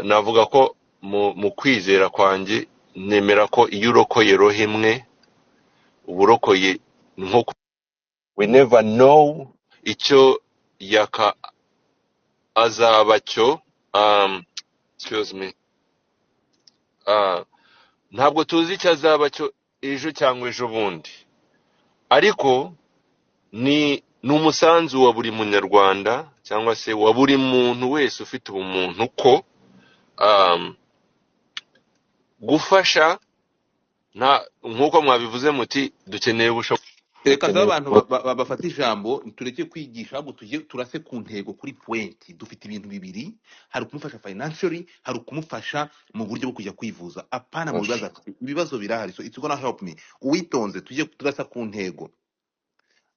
navuga ko mu kwizera kwanjye nemera ko iyo urokoye roho imwe uba urokoye nko we never know icyo Yaka azaba cyo. Excuse me, ntabwo tuzi icyo azaba cyo ejo cyangwa ejo bundi, ariko ni umusanzu wa buri munyarwanda cyangwa se wa buri muntu wese ufite ubumuntu ko gufasha, nta nk'uko mwabivuze muti dukeneye ubushobozi. Reka nsabe Dukeneye abantu bafate ijambo, tureke kwigisha, ahubwo tujye turase ku ntego, kuri point. Dufite ibintu bibiri: hari ukumufasha financially, hari ukumufasha mu buryo bwo kujya kwivuza, apana mu bibazo kumufasha. afite. Ibibazo birahari, so it's gonna help me. Uwitonze, tujye turasa ku ntego.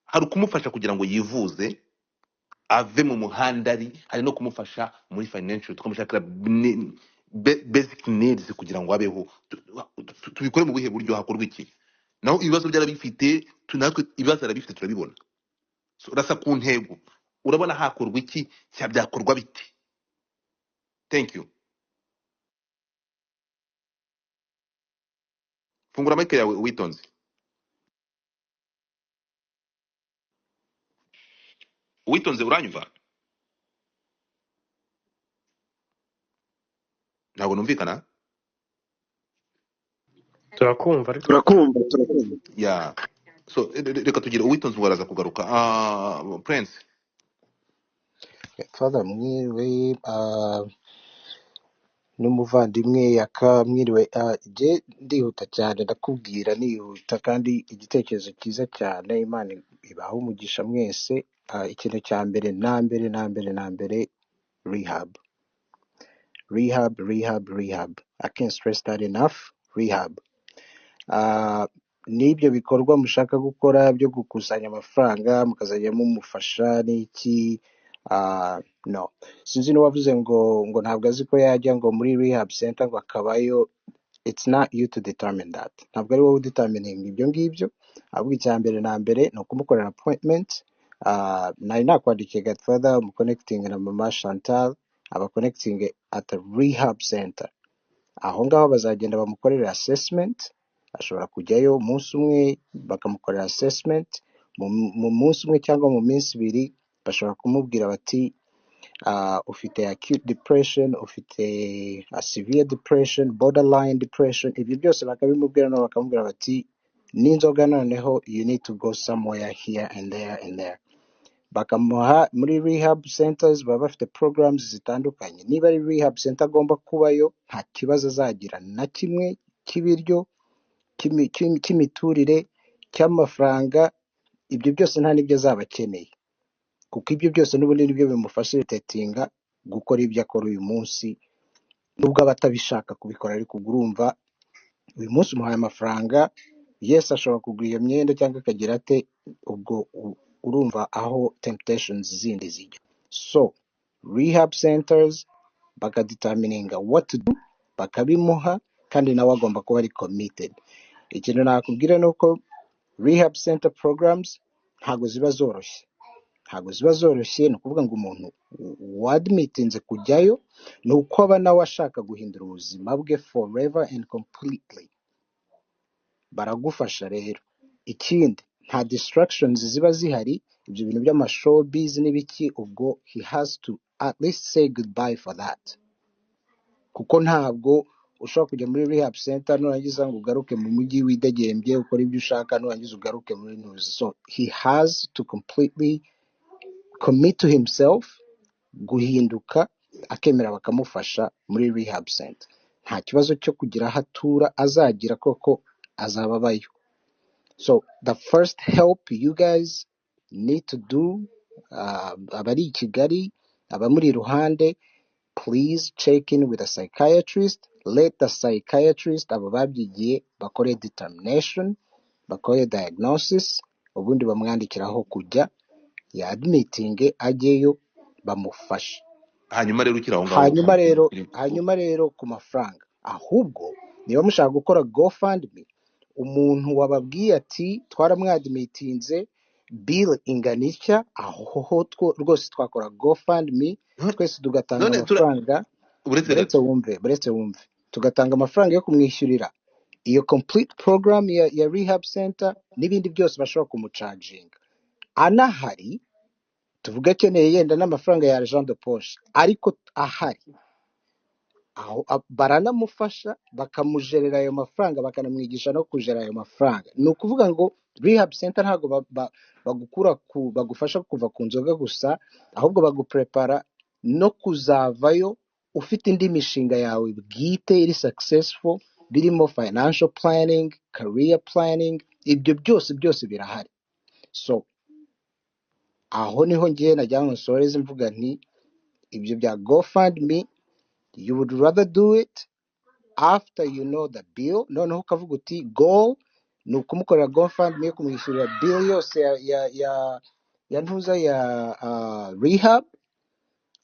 Hari ukumufasha kugira ngo yivuze ave mu muhanda ari, hari no kumufasha muri financial, tukamushakira basic needs kugira ngo abeho. Tubikore mu buhe buryo? Hakorwa iki? Naho ibibazo byarabifite, natwe ibibazo arabifite turabibona. So, rasa ku ntego. Urabona hakorwa iki? Cya byakorwa bite? Thank you. Fungura mic yawe, Uwitonze. Uwitonze, uranyumva? Ntabwo numvikana. Turakumva ariko. Turakumva, turakumva. Ya, so reka tugire Uwitonze, ubwo araza kugaruka. Prince. Father mwiriwe, n'umuvandimwe Yaka mwiriwe. Je ndihuta cyane, ndakubwira nihuta, kandi igitekerezo cyiza cyane. Imana ibahe umugisha mwese. Ikintu cya mbere na mbere na mbere na mbere, rehab, rehab, rehab, rehab. I can't stress that enough. Rehab. N'ibyo bikorwa mushaka gukora byo gukusanya amafaranga mukazajya mumufasha n'iki, no, sinzi n'uwavuze ngo ntabwo azi ko yajya ngo muri rehab center ngo akabayo. It's not you to determine that. Ntabwo ari wowe udetermining ibyo ngibyo, ahubwo icya mbere na mbere ni ukumukorera appointment. Nari nakwandikiye Godfather umuconnecting na mama Chantal, aba connecting at the rehab center. Aho ngaho bazagenda bamukorera assessment. Ashobora kujyayo umunsi umwe bakamukorera assessment, mu munsi umwe cyangwa mu minsi ibiri bashobora kumubwira bati ufite acute depression, ufite severe depression, borderline depression. Ibyo byose bakabimubwira, nabo bakamubwira bati n'inzoga noneho you need to go somewhere here and there and there. Bakamuha muri rehab centers, baba bafite programs zitandukanye. Niba ari rehab center agomba kubayo, nta kibazo azagira na kimwe cy'ibiryo, cy'imiturire, cy'amafaranga. Ibyo byose nta n'ibyo azaba akeneye, kuko ibyo byose n'ubundi nibyo bimufacilitatinga gukora ibyo akora uyu munsi, nubwo aba atabishaka kubikora. Ariko ubwo urumva uyu munsi umuhaye amafaranga, yes, ashobora kugura iyo myenda cyangwa akagira ate, ubwo urumva aho temptations zindi zijya. So rehab centers bakadetermininga what to do, bakabimuha, kandi nawe agomba kuba ari committed. Ikintu nakubwira ni uko rehab center programs ntabwo ziba zoroshye, ntabwo ziba zoroshye. Ni ukuvuga ngo umuntu wadmitinze kujyayo ni uko aba nawe ashaka guhindura ubuzima bwe forever and completely. Baragufasha rero. Ikindi, nta distractions ziba zihari, ibyo bintu by'amashowbiz n'ibiki, ubwo he has to at least say goodbye for that, kuko ntabwo ushobora kujya muri rehab center nurangiza ngo ugaruke mu mujyi widegembye ukore ibyo ushaka, nurangiza ugaruke muri ntuzi. So he has to completely commit to himself guhinduka, akemera bakamufasha muri rehab center. Nta kibazo cyo kugira aho atura azagira, koko azaba abayo. So the first help you guys need to do, abari i Kigali, abamuri iruhande, please check in with a psychiatrist. Let the psychiatrist, abo babyigiye, bakore determination, bakore diagnosis, ubundi bamwandikiraho kujya ya admitting ajyeyo bamufashe. Hanyuma rero ukiri aho ngaho, Hanyuma rero ku mafaranga, ahubwo niba mushaka gukora GoFundMe, umuntu wababwiye ati twaramwadimitinze bill ingana itya, aho ho rwose twakora GoFundMe twese tugatanga none amafaranga. Uretse Buretse gato wumve, buretse wumve, tugatanga amafaranga yo kumwishyurira iyo complete program ya rehab center n'ibindi byose bashobora kumucaginga. Anahari tuvuge akeneye yenda n'amafaranga ya argent de poche, ariko ahari aho baranamufasha bakamujerera ayo mafaranga, bakanamwigisha no kujera ayo mafaranga. Ni ukuvuga ngo rehab center ntabwo bagukura ku bagufasha kuva ku nzoga gusa, ahubwo baguprepara no kuzavayo ufite indi mishinga yawe bwite iri successful, birimo financial planning, career planning, ibyo byose byose birahari. So aho niho ngiye nagira ngo nsoreze mvuga nti ibyo bya GoFundMe, you would rather do it after you know the bill. Noneho ukavuga uti goal ni ukumukorera GoFundMe yo kumwishyurira bill yose ya ntuza ya rehab,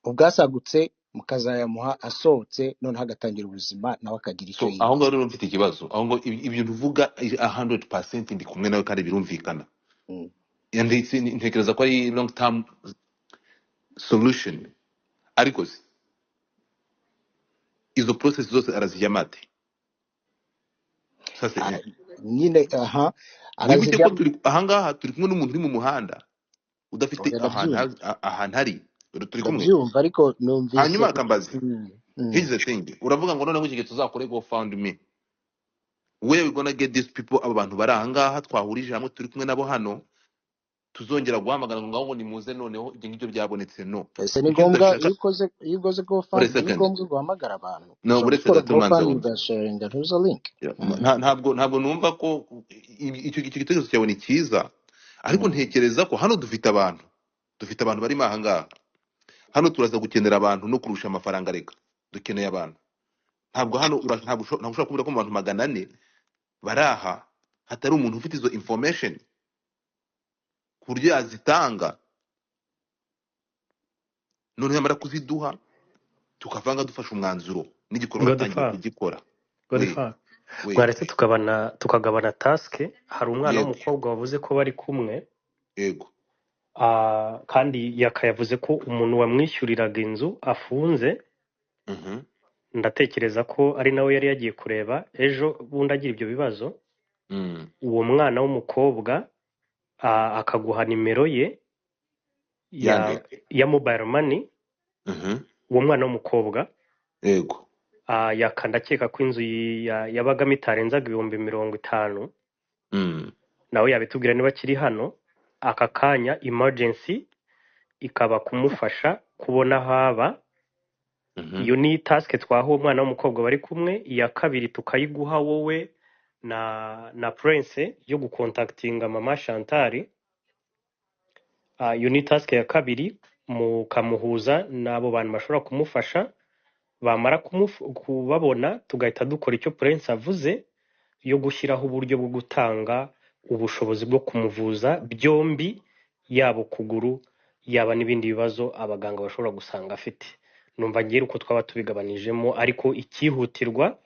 ubwasagutse mukazayamuha asohotse, noneho agatangira ubuzima nawe akagira icyo So aho ngaho yibutse. rero mfite ikibazo aho ngo ibintu uvuga 100% ndi kumwe nawe kandi birumvikana. Ndetse ntekereza ko ari long term solution, ariko se izo process zose arazijyamo ate? Ça c'est un. Nyine aha Wibuke ko arazijyamo. turi ahangaha turi kumwe n'umuntu uri mu muhanda udafite Oya, ahantu ndabyumva, ahantu ari turi kumwe. ndabyumva, ariko numvise. Hanyuma akambaza, here's the thing, uravuga ngo noneho iki gihe tuzakore GoFundMe, where we gonna get these people? Abo bantu bari ahangaha twahurije hamwe turi kumwe nabo hano, tuzongera guhamagara ngo ngaho ngo nimuze noneho ibyo ngibyo byabonetse? No. Ese ni Icyo ngombwa tudashaka, iyo ukoze wait a GoFundMe ni second, ngombwa guhamagara abantu? no, Ushobora uretse gukora gato manza GoFundMe wumve. ugasharinga ntuza link. Yeah, ntabwo numva ko icyo gitekerezo cyawe ni cyiza, ariko ntekereza ko hano dufite abantu barimo ahangaha. Hano turaza gukenera abantu no kurusha amafaranga. Reka dukeneye abantu. Ntabwo hano ntabwo ushobora kubura ko mu bantu 400 bari aha hatari umuntu ufite izo information ku buryo yazitanga, noneho yamara kuziduha tukavanga dufashe umwanzuro n'igikorwa dutangiye Godfather, kugikora. We Godfather. we Mwaretse tukagabana task. Hari umwana Yego, w'umukobwa wavuze ko bari kumwe, yego. Kandi yakayavuze ko umuntu wamwishyuriraga inzu afunze. Ndatekereza ko ari nawe yari yagiye kureba ejo bundi agira ibyo bibazo. Uwo mwana w'umukobwa akaguha nimero ye ya Yande? ya mobile money. Uwo mwana w'umukobwa, Yego. Yaka ndakeka ko inzu yabagamo itarenzaga 50,000. Nawe yabitubwira niba akiri hano aka kanya. Emergency ikaba kumufasha kubona aho aba. Iyo ni task twaha uwo mwana w'umukobwa bari kumwe. Iya kabiri tukayiguha wowe na Prince yo gukontaktinga mama Chantal. Iyo ni task ya kabiri, mukamuhuza n'abo bantu bashobora kumufasha. Bamara kubabona tugahita dukora icyo Prince avuze yo gushyiraho uburyo bwo gutanga ubushobozi bwo kumuvuza byombi, yaba ukuguru yaba n'ibindi bibazo abaganga bashobora gusanga afite. Numva ngira uko twaba tubigabanijemo, ariko icyihutirwa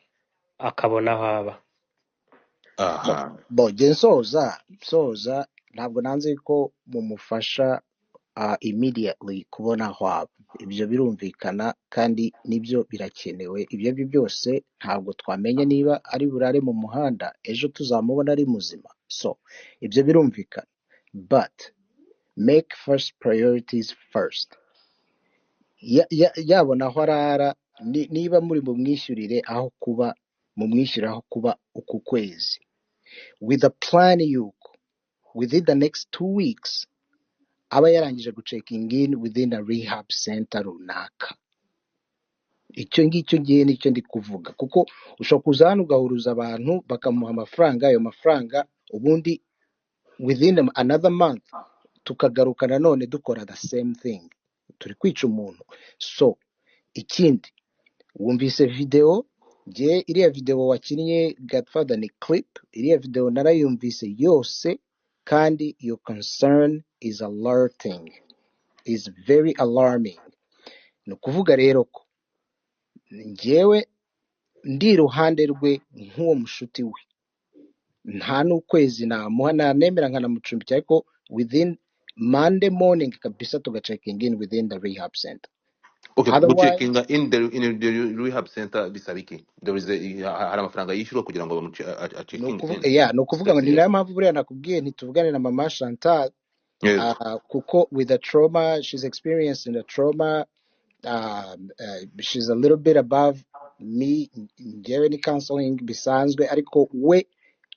akabona aho aba. Aha. Bo jye nsoza ntabwo nanze ko mumufasha immediately kubona aho aba, ibyo birumvikana kandi nibyo birakenewe. Ibyo ari byo byose ntabwo twamenya niba ari burare mu muhanda ejo tuzamubona ari muzima, so ibyo birumvikana, but make first priorities first. Yabona aho arara, niba muri bumwishyurire aho kuba, mumwishyure aho kuba uku kwezi with a plan yuko within the next 2 weeks aba yarangije guchecking in within a rehab center runaka. Icyo ngicyo ngiye nicyo ndi kuvuga, kuko ushobora kuza hano ugahuruza abantu bakamuha amafaranga, ayo mafaranga ubundi within another month tukagaruka nanone dukora the same thing, turi kwica umuntu. So ikindi, wumvise video, njye iriya video wakinnye Godfather ni clip, iriya video narayumvise yose, kandi your concern is alerting, is very alarming. Ni ukuvuga rero ko njyewe ndi iruhande rwe nk'uwo mushuti we, nta n'ukwezi namuha, nanemera nkanamucumbikira, ariko within Monday morning kabisa tugachecking in within the rehab center. Okay, Otherwise, gucheckinga in the rehab center bisaba iki? There is a, hari amafaranga yishyurwa kugira ngo bamuche ni checking ukuvuga in? Yeah, ni ukuvuga ngo That's ni it. nayo mpamvu buriya nakubwiye ntituvugane na mama Chantal. Yego. Kuko with the trauma she's experiencing, the trauma, she's a little bit above me. Njyewe ni counseling bisanzwe, ariko we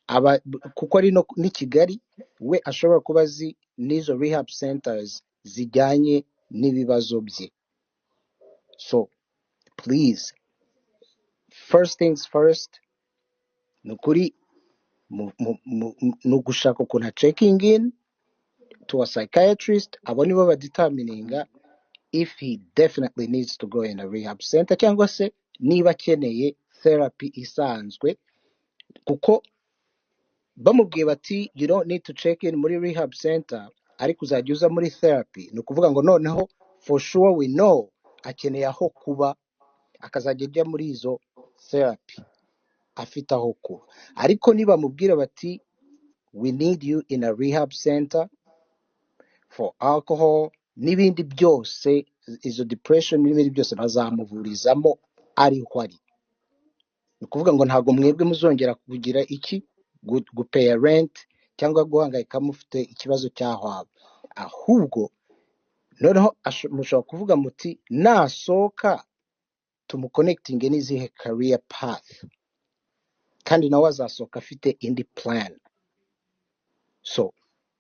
aba kuko ari no ni Kigali, we ashobora kuba azi n'izo rehab centers zijyanye n'ibibazo bye. So please, first things first, ni ukuri ni ugushaka ukuntu checking in. to a psychiatrist, abo nibo badetermininga if he definitely needs to go in a rehab center cyangwa se niba akeneye therapy isanzwe, kuko bamubwiye bati you don't need to check in muri rehab center ariko uzajya uza muri therapy, ni ukuvuga ngo noneho for sure we know akeneye aho kuba, akazajya ajya muri izo therapy afite aho kuba. Ariko nibamubwira bati we need you in a rehab center for alcohol n'ibindi byose, izo depression n'ibindi byose bazamuvurizamo ariho ari. Ni ukuvuga ngo ntabwo mwebwe muzongera kugira iki gupeya rent cyangwa guhangayika mufite ikibazo cy'aho aba, ahubwo noneho mushobora kuvuga muti nasohoka tumuconnectinge n'izihe career path, kandi nawe azasohoka afite indi plan. So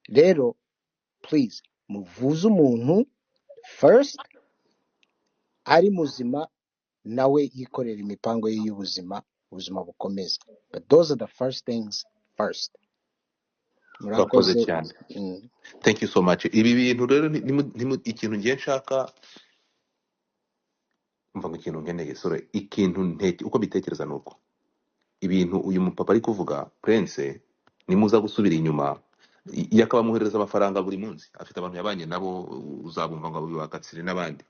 rero please muvuze umuntu first ari muzima, nawe yikorera imipango ye y'ubuzima, ubuzima bukomeza. But those are the first things first. Urakoze Murakoze. cyane. Thank you so much. Ibi bintu rero ikintu ngiye nshaka mva ngo ikintu nkeneye, sorry, ikintu uko mbitekereza ni uko ibintu uyu mupapa ari kuvuga Prince, nimuza gusubira inyuma yakabamuhereza amafaranga buri munsi, afite abantu yabanye nabo, uzabumva ngo bakatsire n'abandi.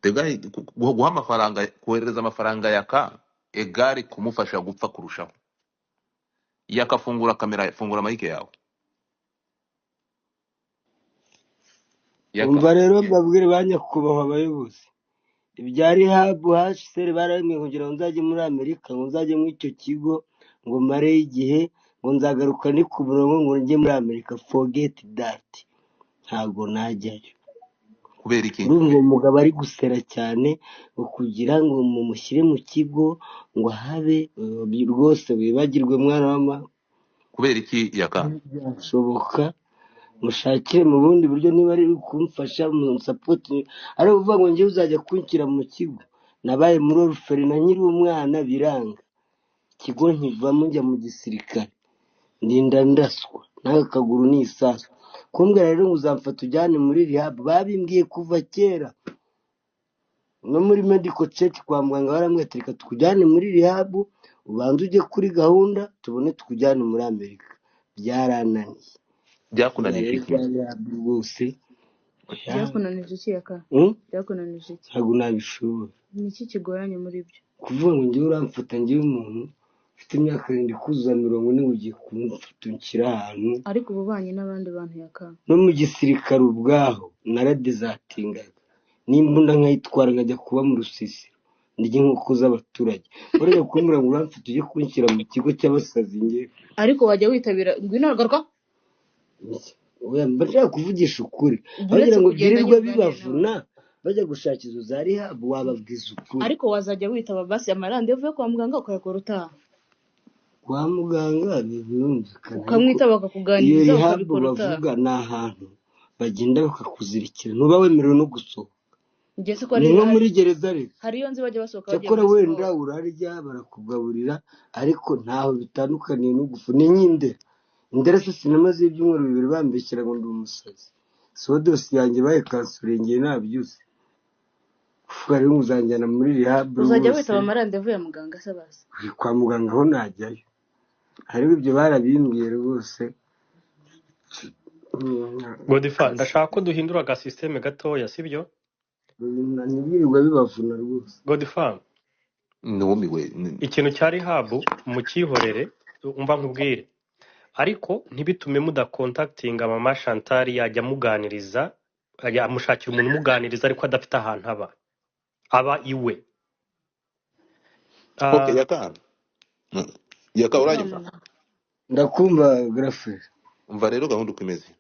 The guy, guha amafaranga, kohereza amafaranga yaka egare kumufasha gupfa kurushaho. Yakafungura kamera, fungura mike yawe yaka. Umva rero mbabwire ba nyakubahwa abayobozi, ibya rehab HCR barabimwe kugira ngo nzajye muri Amerika, ngo nzajye muri icyo kigo, ngo mareyo igihe, ngo nzagaruka ni ku murongo, ngo njye muri Amerika. Forget that, ntabwo najyayo. Kubera iki? Urumva uwo mugabo ari gusera cyane ngo kugira ngo mumushyire mu kigo ngo ahabe, rwose wibagirwe mwana wa mama. Kubera iki yaka? Byashoboka mushakire mu bundi buryo, niba ari kumfasha musapoti, ari ukuvuga ngo njyewe uzajya kunshyira mu kigo. Nabaye muri oruferina nkiri umwana biranga, ikigo nkivamo njya mu gisirikare, ndinda ndaswa n'aka kaguru ni isasu. Kumbwira rero ngo uzamfata ujyane muri rehab, babimbwiye kuva kera, no muri medical check kwa muganga barambwira ati reka tukujyane muri rehab, ubanze ujye kuri gahunda tubone tukujyane muri Amerika. Byarananiye. Byakunanije Rero iki? bya rehab rwose oya. Byakunanije iki yaka? Byakunanije iki? Ntabwo nabishobora. Ni iki kigoranye muri byo? Kuvuga ngo njyewe uramfata, njyewe umuntu ufite imyaka 7 kuzuza 40, ugiye kumfata unshyira ahantu. Ariko ububanye n'abandi bantu yaka? No mu gisirikare ubwaho naradizatingaga, n'imbunda nkayitwara nkajya kuba mu rusisiro ndya inkoko z'abaturage. Urajya kumbwira ngo uramfata ujye kunshyira mu kigo cy'abasazi njyewe. Ariko wajya witabira, ngwino garuka. Oya, mba nshaka kuvugisha ukuri, Uretse bagira ngo kugenda byirirwe nyine uganira bibavuna n'abantu. bajya gushaka izo za rehab, wababwiza ukuri. Ariko wazajya witaba basi amarandevu yo kwa muganga ukayakora utaha. Kwa muganga birumvikana, ariko Ukamwitaba iyo bakakuganiriza rehab ukabikora utaha. bavuga ni ahantu bagenda bakakuzirikira, ntuba wemerewe no gusohoka. Njye se ko Ni ari nko muri gereza rero. hari iyo nzi bajya basohoka bagiye Cyakora muri wenda siporo. urarya barakugaburira, ariko ntaho bitandukaniye no gufu. Ni nk'indera. Indera se sinamaze ibyumweru 2 bambeshyira ngo ndi umusazi. So dosiye yanjye bayikansuriye ngiye nabyuze. Kuvuga rero ngo uzanjyana muri rehab Uzajya rwose, witaba amarandevu ya muganga se basi? kwa muganga ho najyayo. Ariko ibyo barabimbwiye rwose. Godifa, Kazi. ndashaka ko duhindura agasisiteme gatoya, sibyo? Ntibyirirwa bibavuna rwose. Godifa, Numiwe. ikintu cya rehab mukihorere, umva nkubwire, ariko ntibitume mudakontaktinga mama Chantal, yajya amuganiriza, amushakira umuntu umuganiriza ariko adafite ahantu aba iwe. Okay, yaka. Yaka uranyumva? Ndakumva Grafe. Umva rero gahunda uko imeze.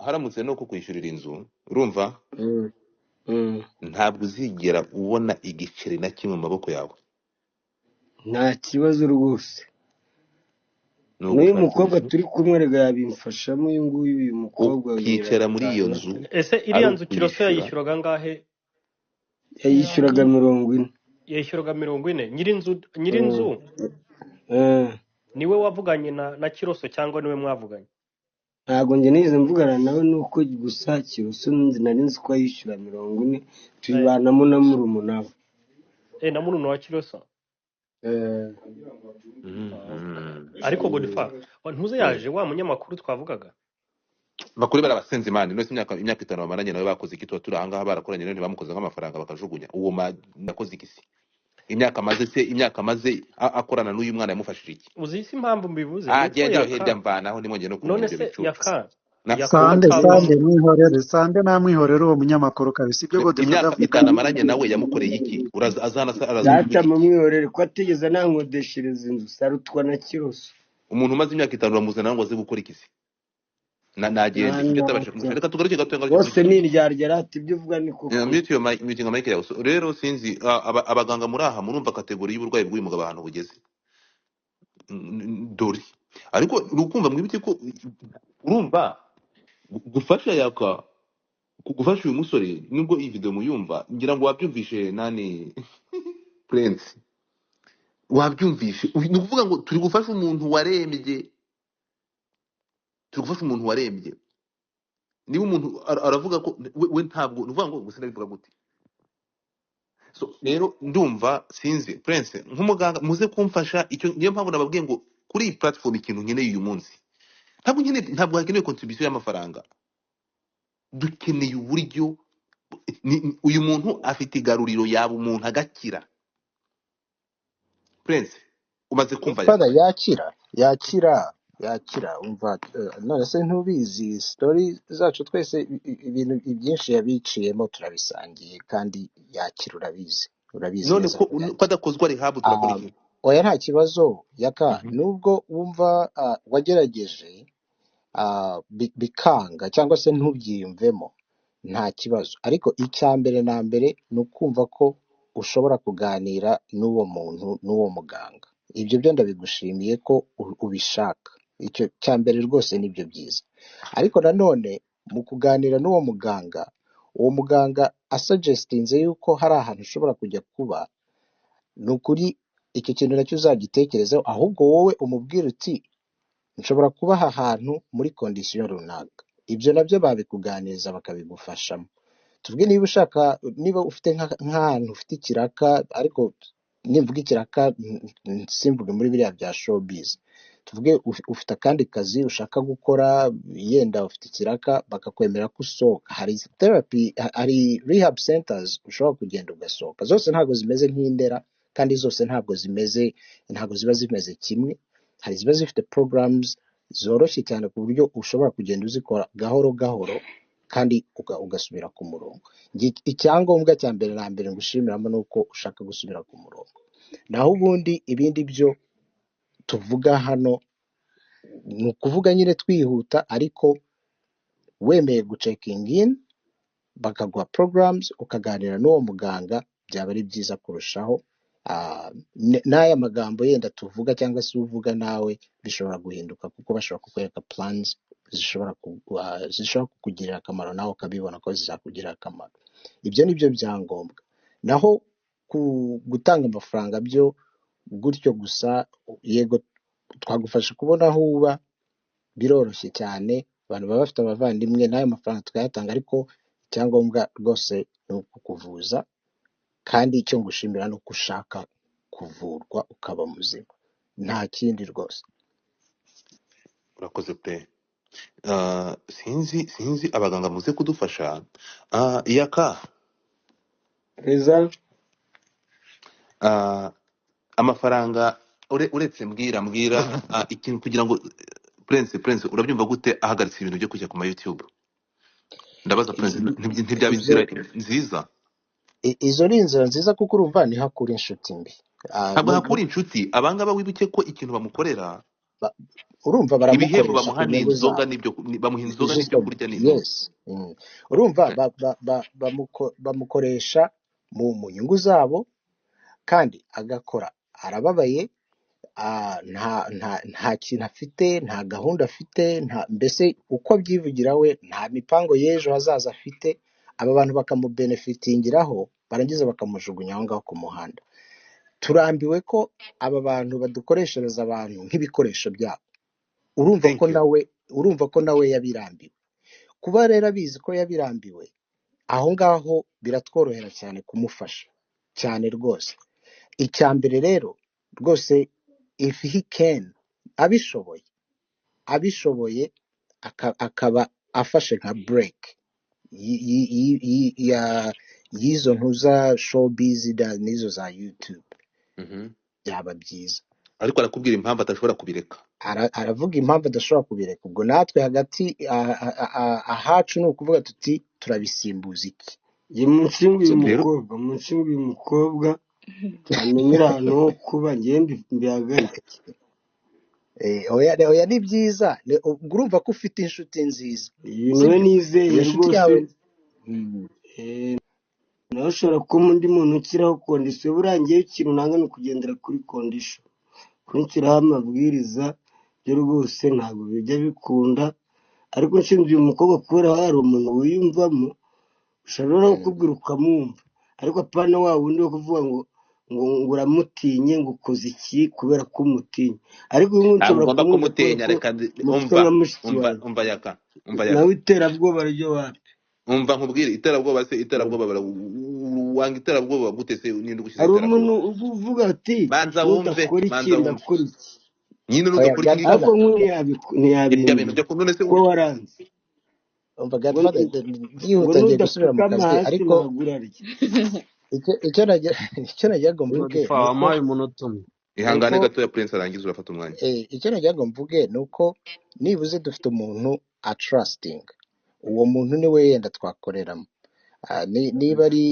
Haramutse no kukwishyurira inzu, urumva? Ntabwo uzigera ubona igiceri na kimwe mu maboko yawe. Nta kibazo rwose. Ni N'uyu ugushaka mukobwa inzu, turi kumwe rega yabimfashamo, uyu nguyu, uyu mukobwa ukicara muri iyo Nyirabatana nzu Ese ari iriya nzu Kiroso ukwishyura. yayishyuraga angahe? Yayishyuraga 40. Yayishyuraga 40. Nyir'inzu niwe wavuganye na Kiroso cyangwa niwe mwavuganye? Ntabwo njye nigeze mvugana nawe, nuko gusa Kiroso nari nzi ko yishyura 40, Eh, tuyibanamo na murumuna we. Na murumuna wa Kiroso. Eh, Ah, okay. Mhm. Ariko mm. Godfa ntuze yaje wa munyamakuru twavugaga. Bakuri barabasenze imana ino si imyaka 5 bamaranye nawe bakoze iki? Tuba turi ahangaha barakoranye none ntibamukoze nk'amafaranga bakajugunya uwo yakoze iki se? Imyaka amaze se, imyaka amaze akorana n'uyu mwana yamufashije iki? Uzi isi impamvu mbivuze ni uko Agende Yaka, hirya mvanaho ntimwongere no kumbwira none ibyo se bicucu. Yaka Na Yaka Sande batavamo sande mwihorere, sande namwihorere uwo munyamakuru kabisa, ibyo Godfather imyaka avuga 5 amaranye nawe yamukoreye iki? Uraza azana araza Data kuvuga iki? mumwihorere ko atigeze anankodeshereza inzu, sarutwa na Kiroso. Umuntu umaze imyaka 5 uramuzana ngo aze gukora iki se? Nagende ibyo atabasha Nta kumufasha. Reka tugaruke gato, ngaruke kuri bose kino ni kintu. indyarya rata, ibyo uvuga ni ko kuri. Mute your mic, mutinga mic yawe. So, rero sinzi abaganga muri aha murumva kategori y'uburwayi bw'uyu mugabo ahantu bugeze. Dore ariko ni ukumva mwibuke ko urumva gufasha Yaka, gufasha uyu musore, nubwo iyi video muyumva ngira ngo wabyumvishe nani Prince, wabyumvishe. Ni ukuvuga ngo turi gufasha umuntu warembye, turi gufasha umuntu warembye. Niba umuntu aravuga ko we ntabwo ni ukuvuga ngo gusa ndabivuga gute. So rero ndumva sinzi Prince nk'umuganga muze kumfasha icyo. Niyo mpamvu nababwiye ngo kuri iyi platform ikintu nkeneye uyu munsi, ntabwo nkeneye, ntabwo hakenewe contribution y'amafaranga, dukeneye uburyo uyu muntu afite igaruriro yaba umuntu agakira. Prince umaze kumva Father Yaka. yakira yakira yakira, umva none se ntubizi story zacu twese, ibintu byinshi yabiciyemo turabisangiye, kandi yakira urabizi, urabizi None neza ko ko yakira. ko adakozwa rehab turakora Um, iki? oya nta kibazo Yaka, Mhm. nubwo wumva wagerageje bikanga cyangwa se ntubyiyumvemo, nta kibazo, ariko icya mbere na mbere ni ukumva ko ushobora kuganira n'uwo muntu n'uwo muganga. Ibyo byo ndabigushimiye ko ubishaka, icyo cya mbere rwose nibyo byiza. Ariko nanone mu kuganira n'uwo muganga, uwo muganga asuggestinze yuko hari ahantu ushobora kujya kuba, ni ukuri icyo kintu nacyo uzagitekerezeho, ahubwo wowe umubwire uti nshobora kuba aha hantu muri kondisiyo runaka. Ibyo nabyo babikuganiriza bakabigufashamo. Tuvuge niba ushaka, niba ufite nk'ahantu ufite ikiraka, ariko nimvuga ikiraka simvuge muri biriya bya showbiz, tuvuge ufite akandi kazi ushaka gukora, yenda ufite ikiraka bakakwemera ko usohoka, hari therapy, hari rehab centers ushobora kugenda ugasohoka. Zose ntabwo zimeze nk'indera, kandi zose ntabwo zimeze, ntabwo ziba zimeze kimwe. Hari ziba zifite programs zoroshye cyane ku buryo ushobora kugenda uzikora gahoro gahoro kandi ugasubira ku murongo. Icyangombwa cya mbere na mbere ngushimiramo ni uko ushaka gusubira ku murongo. Naho ubundi ibindi byo tuvuga hano ni ukuvuga nyine twihuta, ariko wemeye gucekinga in bakaguha programs ukaganira n'uwo muganga, byaba ari byiza kurushaho. N'aya magambo yenda tuvuga cyangwa se uvuga nawe bishobora guhinduka, kuko bashobora kukwereka plans zishobora kukugirira akamaro, nawe ukabibona ko zizakugirira akamaro. Ibyo ni byo byangombwa. Naho gutanga amafaranga byo gutyo gusa, yego twagufasha kubona aho uba, biroroshye cyane, abantu baba bafite abavandimwe, n'ayo mafaranga tukayatanga, ariko icyangombwa rwose ni ukukuvuza, kandi icyo ngushimira ni uko ushaka kuvurwa ukaba muzima, nta kindi rwose. Urakoze pe. Sinzi abaganga muze kudufasha. Yaka, Reza amafaranga uretse mbwira ikintu kugira ngo Prince urabyumva gute ahagaritse ibintu byo kujya ku ma YouTube? Ndabaza Prince, ntibyaba Ibyo inzira nziza? Izo ni inzira nziza, kuko urumva niho akura inshuti mbi. Ntabwo hakura inshuti. Abangaba wibuke ko ikintu bamukorera, Urumva ibihembo baramukoresha bamuha ku ni nyungu inzoga zabo. n'ibyo bamuha inzoga n'ibyo Justement, kurya n'inzoga. yes. Urumva bamukoresha mu nyungu zabo, kandi agakora arababaye, nta kintu afite, nta gahunda afite, mbese uko abyivugira we nta mipango y'ejo hazaza afite. Aba bantu bakamubenefitingiraho, barangiza bakamujugunya aho ngaho ku muhanda. Turambiwe ko aba bantu badukoreshereza abantu nk'ibikoresho byabo. Urumva Thank ko you. nawe Urumva ko nawe yabirambiwe. Kuba rero abizi ko yabirambiwe, aho ngaho biratworohera cyane kumufasha cyane rwose. Icya mbere rero rwose, if he can, abishoboye akaba afashe nka break y'izo ntuza showbiz n'izo za YouTube, byaba byiza. Ariko arakubwira impamvu atashobora kubireka. Aravuga impamvu adashobora kubireka. Ubwo natwe hagati ahacu ni ukuvuga tuti turabisimbuza iki? Njye munshinga uyu So, rero mukobwa, munshinga uyu mukobwa amenyere ahantu ho kuba, njye mbihagarike. Oya, ni byiza. Ubwo urumva ko ufite inshuti nziza, Ibintu we sibyo? nizeye Iyo nshuti rwose, yawe nawe ushobora kuba undi muntu ushyiraho kondisiyo. Buriya ngewe ikintu nanga ni ukugendera kuri kondisiyo, kunshyiraho amabwiriza byo rwose ntabwo bijya bikunda. Ariko nshinzwe uyu mukobwa kubera hari umuntu wiyumvamo, ushobora no kukubwira ukamwumva, ariko apana wa wundi wo kuvuga ngo ngo ngo uramutinye, ngo ukoze iki kubera ko umutinya. Ariko uyu nguyu ntabwo nshobora ugomba kumwumva kubera kumutinya. ko Reka mufite umva nka mushiki umva wanjye, umva yaka, umva yaka, nawe iterabwoba ryo wapi. Umva nkubwire, iterabwoba se, iterabwoba wanga iterabwoba gute se? Ninde ugushyize Hari iterabwoba? umuntu uvuga ati Banza wumve, nudakora iki banza wumve ndakora iki, nyine oya nudakora iki ngiki. ariko Godfather, nk'uyu Ibyo bintu ntiyabimbwira byo none se ko waranze umva ngo Godfather, ngo byihuta ngiye gusubira mu nudapfukama kazi, hasi ariko ntabwo urarya. icyo nagira ngo mvuge Godfa ni uko wampaye umunota umwe. Ihangane nuko gatoya Prince arangiza urafata umwanya. Icyo nagira ngo mvuge ni uko nibuze dufite umuntu atrusting, uwo muntu ni we yenda twakoreramo. Niba ari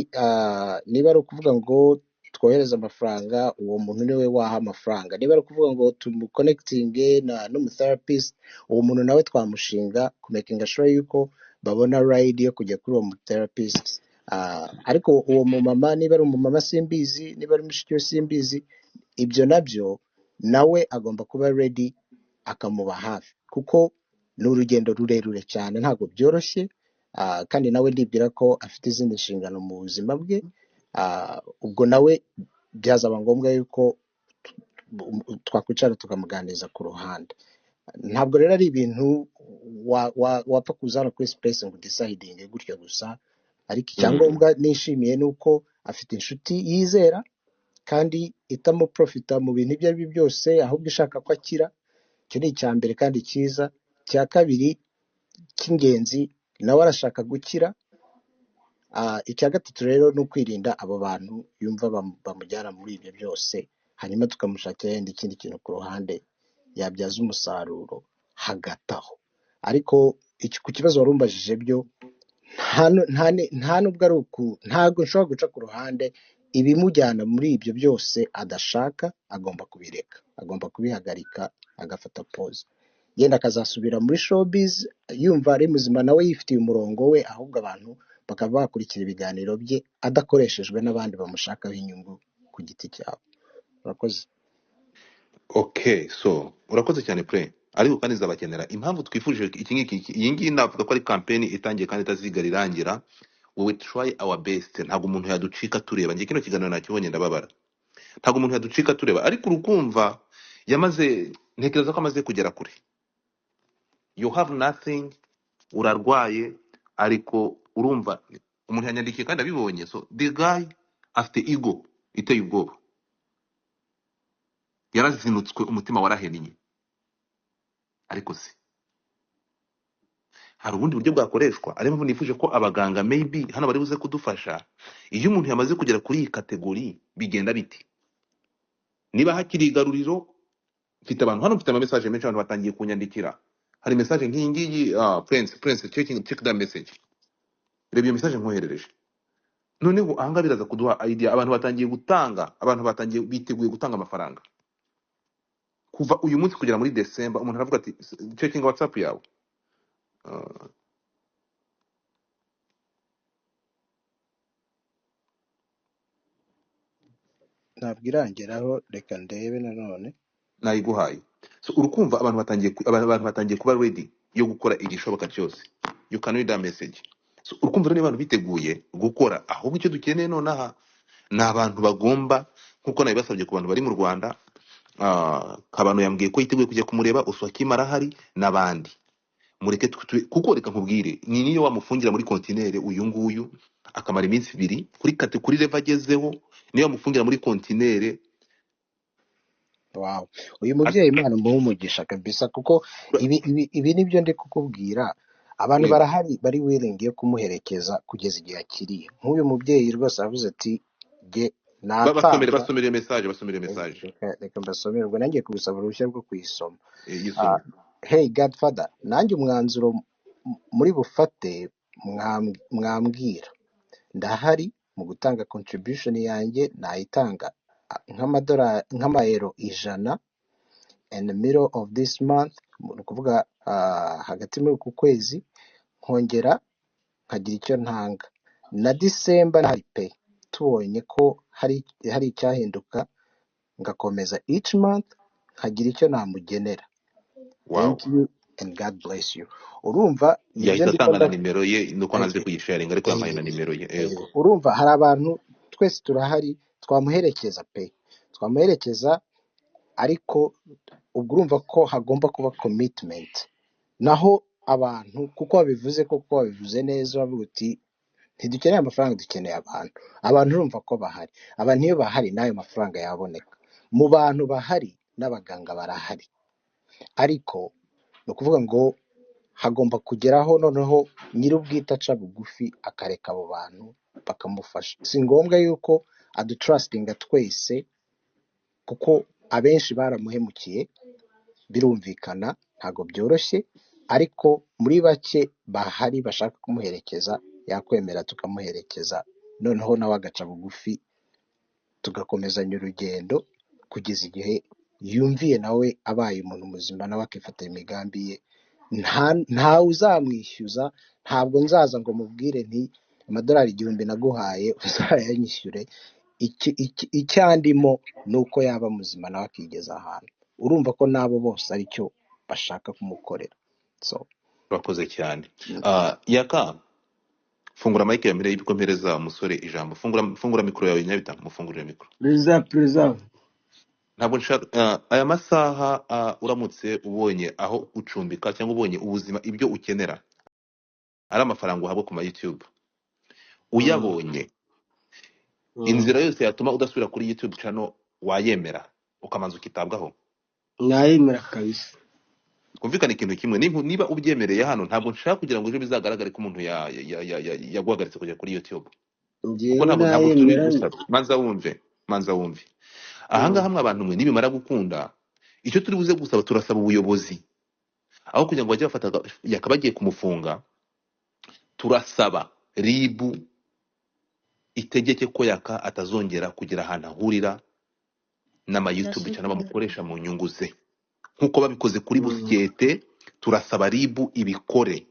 niba ari ukuvuga ngo twohereze amafaranga, uwo muntu ni we waha amafaranga. Niba ari ukuvuga ngo tumukonekitinge na n'umutherapist, uwo muntu nawe twamushinga kumekinga sure yuko babona ride yo kujya kuri uwo mutherapist. Ariko uwo mumama, niba ari umumama simbizi, niba ari mushiki we simbizi, ibyo nabyo nawe agomba kuba ready akamuba hafi, kuko ni urugendo rurerure cyane, ntabwo byoroshye. Kandi nawe ndibwira ko afite izindi nshingano mu buzima bwe. Ubwo nawe byazaba ngombwa yuko twakwicara tukamuganiriza ku ruhande. Ntabwo rero ari ibintu wapfa kuza hano kuri space ngo udecidinge gutyo gusa, ariko icyangombwa nishimiye ni uko afite inshuti yizera kandi itamuprofita mu bintu ibyo ari byo byose, ahubwo ishaka ko akira. Icyo ni icya mbere kandi cyiza. Icya kabiri cy'ingenzi, nawe arashaka gukira. Icya gatatu rero ni ukwirinda abo bantu yumva bamujyana muri ibyo byose, hanyuma tukamushakira yenda ikindi kintu ku ruhande yabyaza umusaruro hagati aho. Ariko ku kibazo wari umbajije byo, nta nubwo ari uku, ntabwo nshobora guca ku ruhande. Ibimujyana muri ibyo byose adashaka agomba kubireka, agomba kubihagarika, agafata pause, yenda akazasubira muri showbiz yumva ari muzima, nawe yifitiye umurongo we, ahubwo abantu bakaba bakurikira ibiganiro bye adakoreshejwe n'abandi bamushakaho inyungu ku giti cyabo. Urakoze. Okay, so urakoze cyane pre, ariko kandi nzabakenera. Impamvu twifuje iki ngiki, iyi ngiyi navuga ko ari campaign itangiye kandi itazigera irangira. We will try our best. Ntabwo umuntu yaducika tureba. Njye kino kiganiro nakibonye ndababara. Ntabwo umuntu yaducika tureba, ariko urukumva yamaze, ntekereza ko amaze kugera kure. You have nothing, urarwaye, ariko urumva umuntu yanyandikiye kandi abibonye. So the guy afite ego iteye ubwoba, yarazinutswe, umutima warahennye. Ariko se hari ubundi buryo bwakoreshwa? Ariyo mpamvu nifuje ko abaganga maybe hano bari buze kudufasha. Iyo umuntu yamaze kugera kuri iyi kategori bigenda biti? Niba hakiri igaruriro, mfite abantu hano, mfite ama message menshi, abantu batangiye kunyandikira. Hari message nk'iyi ngiyi, Prince, check that message, reba iyo message nkoherereje. Noneho ahangaha biraza kuduha idea. Abantu batangiye gutanga, abantu batangiye biteguye gutanga amafaranga kuva uyu munsi kugera muri December. Umuntu aravuga ati checking WhatsApp yawe. Ntabwo irangeraho, reka ndebe nanone. Nayiguhaye. So urukumva abantu batangiye abantu batangiye kuba ready yo gukora igishoboka cyose. You can read that message. So urukumva rero niba abantu biteguye gukora, ahubwo icyo dukeneye nonaha ni abantu bagomba, nkuko nabibasabye ku bantu bari mu Rwanda. Kabano yambwiye ko yiteguye kujya kumureba, Uswakima arahari n'abandi. Mureke kuko reka nkubwire, ni niyo wamufungira muri kontinere uyu nguyu akamara iminsi 2 kuri kate kuri leva agezeho, niyo wamufungira muri kontinere. Wow. Uyu mubyeyi Imana umuhe umugisha kabisa, kuko ibi nibyo ndi kukubwira. Abantu Yego. barahari bari willing yo kumuherekeza kugeza igihe akiriye. Nk'uyu mubyeyi rwose aravuze ati jye Basomere natanga. basomere message, basomere message. Reka mbasomere, ubwo nanjye kugusaba uruhushya rwo kuyisoma. Yisome. Hey Godfather, nanjye umwanzuro muri bufate mwambwira, ndahari mu gutanga contribution yanjye, nayitanga nk'amadolari, nk'amayero 100 in the middle of this month, ni ukuvuga hagati muri uku kwezi, nkongera nkagira icyo ntanga na December ndahari pe, tubonye ko hari icyahinduka ngakomeza each month nkagira icyo namugenera. Wow. Thank you and God bless you. Urumva nibyo Yahise ndimo atanga na nimero ye, nuko ntazi eh, kuyisharinga, ariko yampaye na nimero ye. Yego. Urumva hari abantu twese turahari twamuherekeza pe, twamuherekeza, ariko ubwo urumva ko hagomba kuba commitment. Naho abantu, kuko wabivuze koko wabivuze neza, uravuga uti ntidukeneye amafaranga, dukeneye abantu. Abantu urumva ko bahari, abantu iyo bahari n'ayo mafaranga yaboneka. Mu bantu bahari n'abaganga barahari, ariko ni ukuvuga ngo hagomba kugeraho noneho nyir'ubwite aca bugufi akareka abo bantu bakamufasha. Si ngombwa yuko adutrustinga twese, kuko abenshi baramuhemukiye, birumvikana ntabwo byoroshye, ariko muri bake bahari bashaka kumuherekeza yakwemera tukamuherekeza, noneho nawe agaca bugufi tugakomezanya urugendo kugeza igihe yumviye nawe abaye umuntu muzima, nawe akifatira imigambi ye. Ntawe uzamwishyuza, ntabwo nzaza ngo mubwire nti amadolari 1000 naguhaye uzayanyishyure. Icyandimo ni uko yaba muzima nawe akigeza ahantu. Urumva ko n'abo bose aricyo bashaka kumukorera. So Urakoze cyane. Yaka, fungura mic ya mbere y'uko mpereza umusore ijambo. Fungura mikoro yawe nyabita, mufungurire mikoro. Perezida. Ntabwo nshaka aya masaha. Uramutse ubonye aho ucumbika cyangwa ubonye ubuzima, ibyo ukenera ari amafaranga uhabwa ku ma YouTube, uyabonye, inzira yose yatuma udasubira kuri YouTube channel wayemera ukamanza ukitabwaho? Nayemera kabisa. Twumvikane ikintu kimwe, niba ubyemereye hano, ntabwo nshaka kugira ngo ejo bizagaragare ko umuntu yaguhagaritse kujya kuri YouTube, kuko Njyewe ntabwo nayemera. tubigusaba. Manza wumve ahangaha mwe abantu mwe, nibimara gukunda icyo turi buze gusaba, turasaba ubuyobozi aho kugira ngo bajye bafata yakabagiye kumufunga, turasaba RIB itegeke ko Yaka atazongera kugira ahantu ahurira n'ama YouTube channel bamukoresha mu nyungu ze nk'uko babikoze kuri Busyete. Turasaba RIB ibikore,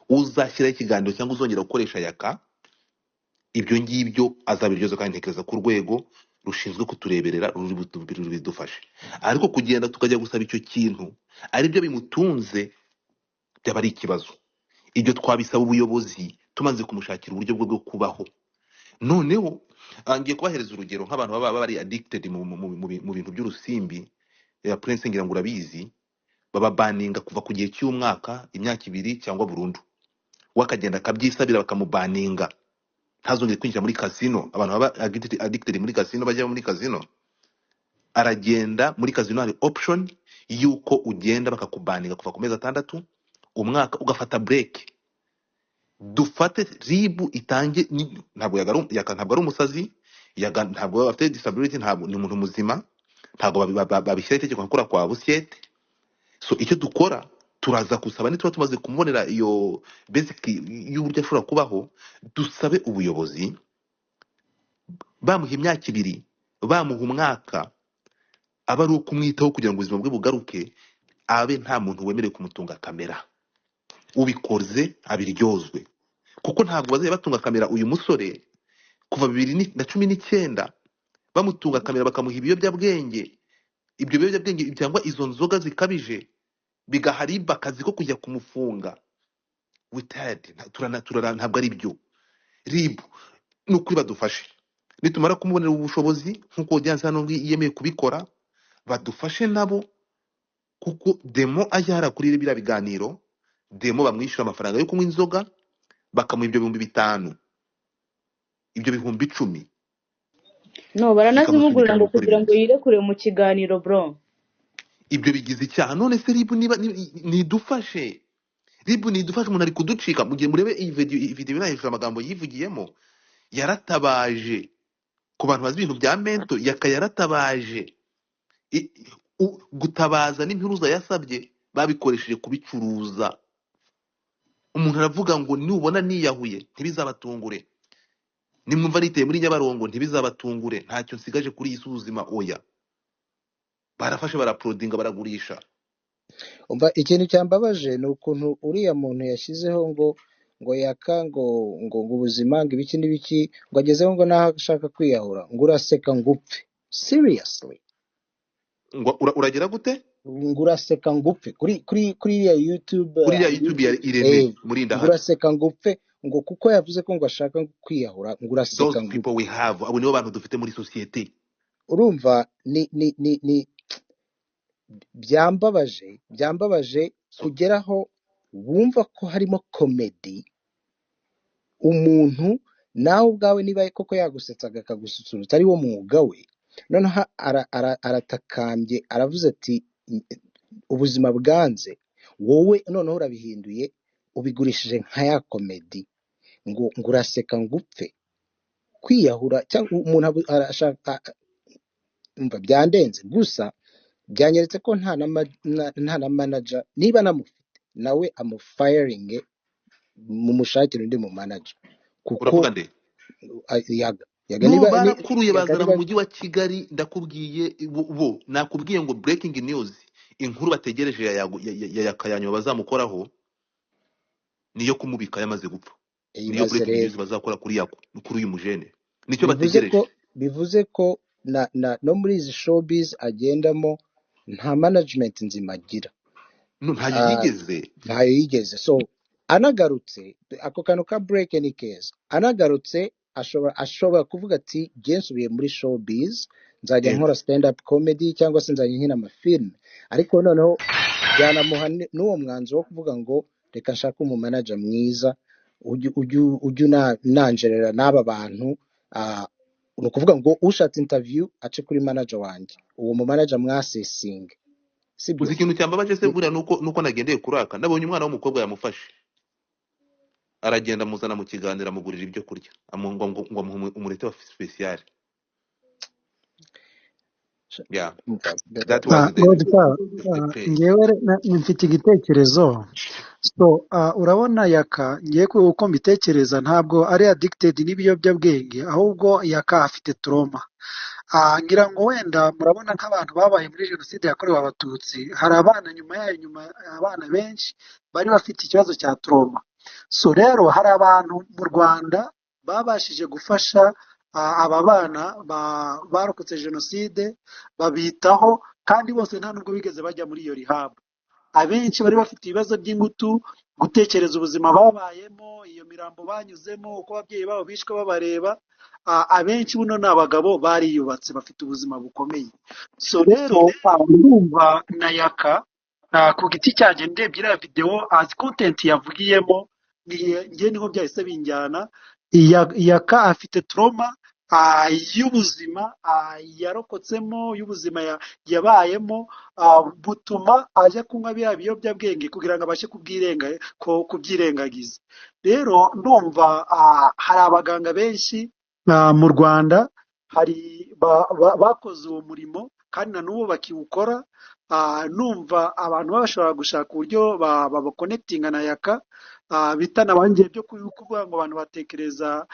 uzashyiraho ikiganiro cyangwa uzongera gukoresha Yaka, ibyo ngibyo azabiryoza, kandi ntekereza ko urwego rushinzwe kutureberera ruri bidufashe. Ariko kugenda tukajya gusaba icyo kintu aribyo bimutunze byaba ari ikibazo. Ibyo twabisaba ubuyobozi tumaze kumushakira uburyo bwe bwo kubaho. Noneho ngiye kubahereza urugero nk'abantu baba bari addicted mu bintu by'urusimbi. Ya Prince, ngira ngo urabizi, baba baninga kuva ku gihe cy'umwaka, imyaka 2 cyangwa burundu. We akagenda akabyisabira bakamubaninga ntazongere kwinjira muri casino. Abantu baba addicted muri casino, bajya muri casino, aragenda muri casino, hari option y'uko ugenda bakakubaninga kuva ku mezi 6, umwaka, ugafata break. Dufate RIB itange ntabwo Yaka ntabwo ari umusazi, Yaga ntabwo afite disability, ntabwo, ni umuntu muzima, ntabwo babishyiraho itegeko nka kuriya kwa Busyete. So icyo dukora, turaza gusaba nituba tumaze kumubonera iyo basic y'uburyo ashobora kubaho, dusabe ubuyobozi bamuha imyaka 2, bamuha umwaka, aba ari ukumwitaho kugira ngo ubuzima bwe bugaruke, abe nta muntu wemerewe kumutunga kamera. Ubikoze abiryozwe, kuko ntabwo bazajya batunga kamera uyu musore kuva 2019 bamutunga kamera, bakamuha ibiyobyabwenge, ibyo biyobyabwenge cyangwa izo nzoga zikabije, bigaha RIB akazi ko kujya kumufunga. Witad ntabwo ari byo. RIB ni ukuri badufashe, nitumara kumubonera ubushobozi nk'uko audience hano yemeye kubikora, badufashe nabo, kuko demo ajya hara kuri biriya biganiro. Demo bamwishyura amafaranga yo kunywa inzoga, bakamuha ibyo 5000, ibyo 10,000 No, baranazimugurira bikamusunikira ngo mu gukora kugira ngo ibintu. yirekure mu kiganiro bro. Ibyo bigize icyaha. None se ribu niba nidufashe, ribu nidufashe, umuntu ari kuducika. Mu gihe murebe iyi video, iyi video iri hejuru, amagambo yivugiyemo, yaratabaje. Ku bantu bazi ibintu bya mento, yaka yaratabaje. Gutabaza n'impuruza yasabye babikoresheje kubicuruza. Umuntu aravuga ngo nubona niyahuye ntibizabatungure, nimwumva niteye muri Nyabarongo ntibizabatungure, ntacyo nsigaje kuri iyi si ubuzima. Oya, barafashe baraprodinga baragurisha. Umva, ikintu cyambabaje ni ukuntu uriya muntu yashyizeho ngo yaka ngo ngo ngo ubuzima ngo ibiki n'ibiki, ngo agezeho ngo naho ashaka kwiyahura, ngo uraseka ngo upfe. Seriously, Ngo uragira gute? Ngo uraseka ngo upfe kuri iriya YouTube, Kuri iriya YouTube ya Irene ngo Murindahabi. uraseka ngo upfe, ngo kuko yavuze ko ngo ashaka kwiyahura, ngo uraseka Those ngo upfe. people we have, abo nibo bantu dufite muri sosiyete. Urumva ni byambabaje So, kugeraho wumva ko harimo komedi. Umuntu nawe ubwawe niba koko yagusetsaga akagususurutsa ari wo mwuga we, noneho aratakambye aravuze ati ubuzima bwanze, wowe noneho urabihinduye ubigurishije nka ya komedi, ngo uraseka ngo upfe. Kwiyahura cyangwa umuntu arashaka, umva byandenze. Gusa byanyeretse ko nta na manager, niba anamufite nawe amufayiringe, mumushakire undi mu manager, kuko Uravuga nde? Yaga No, niba barakuruye yaga bazana mu niba mujyi wa Kigali. Ndakubwiye bo nakubwiye ngo breaking news, inkuru bategereje ya Yakayanyuma bazamukoraho niyo kumubika yamaze gupfa. Niyo ibaze breaking rero news bazakora kuri yako, kuri uyu mujene, nicyo bivuze ko bategereje. Bivuze ko na no muri izi showbiz agendamo nta management nzima agira. No, ntayo Ah, yigeze. Ntayo yigeze. So anagarutse, ako kantu ka break ni keza, anagarutse ashobora kuvuga ati jye nsubiye muri showbiz, nzajya Yego. nkora stand up comedy cyangwa se nzajya nkina amafilme. Ariko noneho byanamuha n'uwo mwanzuro wo kuvuga ngo reka nshake umumanager mwiza ujye unanjerera n'aba bantu. Ni ukuvuga ngo ushatse interview ace kuri manager wanjye, uwo mu manager mwasesinge, sibyo? Uzi ikintu cyambabaje se buriya nuko nagendeye kuraka, nabonye umwana w'umukobwa yamufashe aragenda amuzana mu kiganiro, amugurira ibyo kurya, ngo amuhe umurete wa special. Yeah, that was Godfa, the pay. Ngewe mfite igitekerezo. So urabona yaka, ngiye uko mbitekereza ntabwo ari addicted n'ibiyobyabwenge, ahubwo yaka afite trauma. Ngira ngo wenda murabona nk'abantu babaye muri jenoside yakorewe abatutsi, hari abana nyuma yayo, nyuma abana benshi bari bafite ikibazo cya trauma. So rero hari abantu mu Rwanda babashije gufasha aba bana barokotse jenoside, babitaho, kandi bose nta nubwo bigeze bajya muri iyo rehab. Abenshi bari bafite ibibazo by'ingutu, gutekereza ubuzima babayemo, iyo mirambo banyuzemo, uko ababyeyi babo bishwe babareba. Abenshi buno ni abagabo bariyubatse, bafite ubuzima bukomeye. So rero ndumva na yaka, ku giti cyanjye ndebye iriya video as content yavugiyemo, njye niho byahise binjyana. Yaka afite trauma y'ubuzima yarokotsemo, y'ubuzima yabayemo, butuma ajya kunywa biriya biyobyabwenge kugira ngo abashe kubyirengagiza. Rero ndumva hari abaganga benshi mu Rwanda hari bakoze uwo murimo kandi na n'ubu bakiwukora. Numva abantu bashobora gushaka uburyo babakonekitinga na yaka, bitanabangiye byo kuvuga ngo abantu batekereza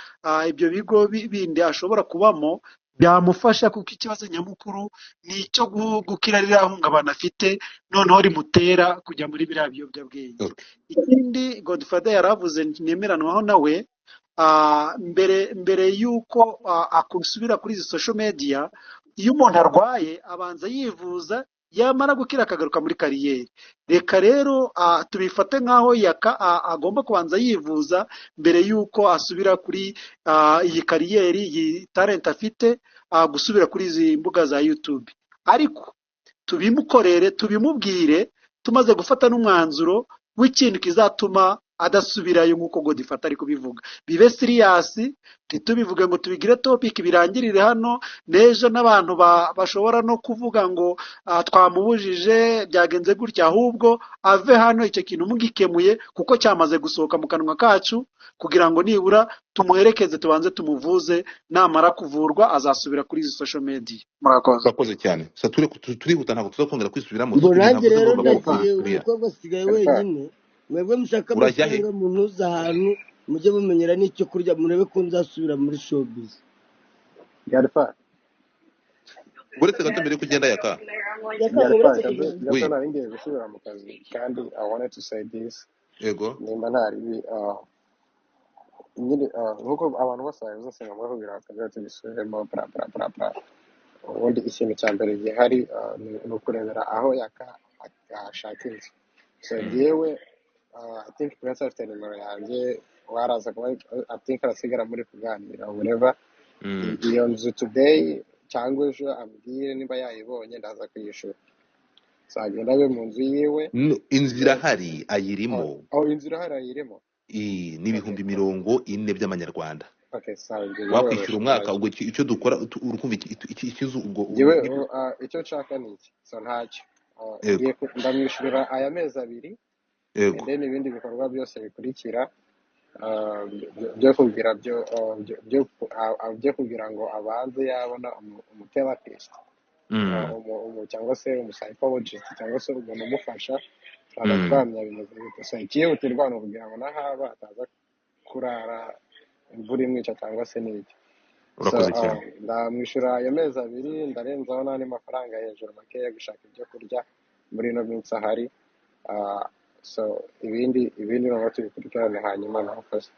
ibyo bigo bindi ashobora kubamo byamufasha, kuko ikibazo nyamukuru ni icyo gukira ririya hungabana afite, noneho rimutera kujya muri biriya biyobyabwenge. Okay. Ikindi Godfather yaravuze ntemeranwaho nawe, mbere y'uko akusubira kuri izi social media, iyo umuntu arwaye abanza yivuza, yamara gukira akagaruka muri kariyeri. Reka rero tubifate nk'aho yaka agomba kubanza yivuza mbere y'uko asubira kuri iyi kariyeri, iyi talent afite, gusubira kuri izi mbuga za YouTube. Ariko tubimukorere, tubimubwire tumaze gufata n'umwanzuro w'ikintu kizatuma adasubirayo nk'uko Godifata ari kubivuga. Bibe serious, ntitubivuge ngo tubigire topic birangirire hano, n'ejo n'abantu bashobora no kuvuga ngo twamubujije byagenze gutya, ahubwo ave hano icyo kintu mugikemuye kuko cyamaze gusohoka mu kanwa kacu, kugira ngo nibura tumuherekeze tubanze tumuvuze, namara kuvurwa azasubira kuri izi social media. Murakoze. Urakoze cyane. Sa turihuta ntabwo tuzakongera kwisubiramo. Ngo Ibintu nanjye navuze rero ngomba ndagiye, kubikubwira. umukobwa asigaye Godfather. wenyine. Mwebwe mushaka Urajya he? amafaranga muntuze ahantu mujye mumenyera n'icyo kurya, murebe ko nzasubira muri showbiz. Godfather. Uretse gato mbere yuko ugenda Yaka. Yaka Godfather, uretse gato kugenda. gato We. nari ngiye gusubira mu kazi kandi I wanted to say this Yego. nimba ntari nyine nkuko abantu bose babivuze singombwa kugira ngo twongere tubisubiremo bla bla bla bla. Ubundi ikintu cya mbere gihari ni ukurebera aho Yaka ashaka inzu. So yewe I think Prince afite nimero yanjye, waraza kuba I think arasigara muri kuganira whatever. Iyo nzu today cyangwa ejo ambwire niba yayibonye ndaza kuyishura. So agenda abe mu nzu yiwe. No, inzu Then irahari ayirimo. Oh, inzu irahari ayirimo. Ni Okay, ibihumbi cool. 40 by'amanyarwanda. Okay, sawa, ibyo Wakwishyura biroroshye umwaka ntacyo. ubwo icyo dukora urukumva ikizu ubwo Njyewe nibyo. icyo nshaka ni iki, so ntacyo Yego. ngiye ndamwishyurira aya mezi 2 and Yego. then ibindi bikorwa byose bikurikira byo kugira byo byo kugira ngo abanze yabona umutherapist cyangwa se umupsychologist cyangwa se umuntu umufasha, turaza twamenya bimeze gute. So ikihutirwa ni ukugira ngo n'ahaba ataza kurara imvura imwica cyangwa se n'iki. So Urakoze cyane. ndamwishyura ayo mezi 2, ndarenzaho n'andi mafaranga hejuru makeya gushaka ibyo kurya muri ino minsi ahari. So ibindi noneho tubikurikirane hanyuma nakoze.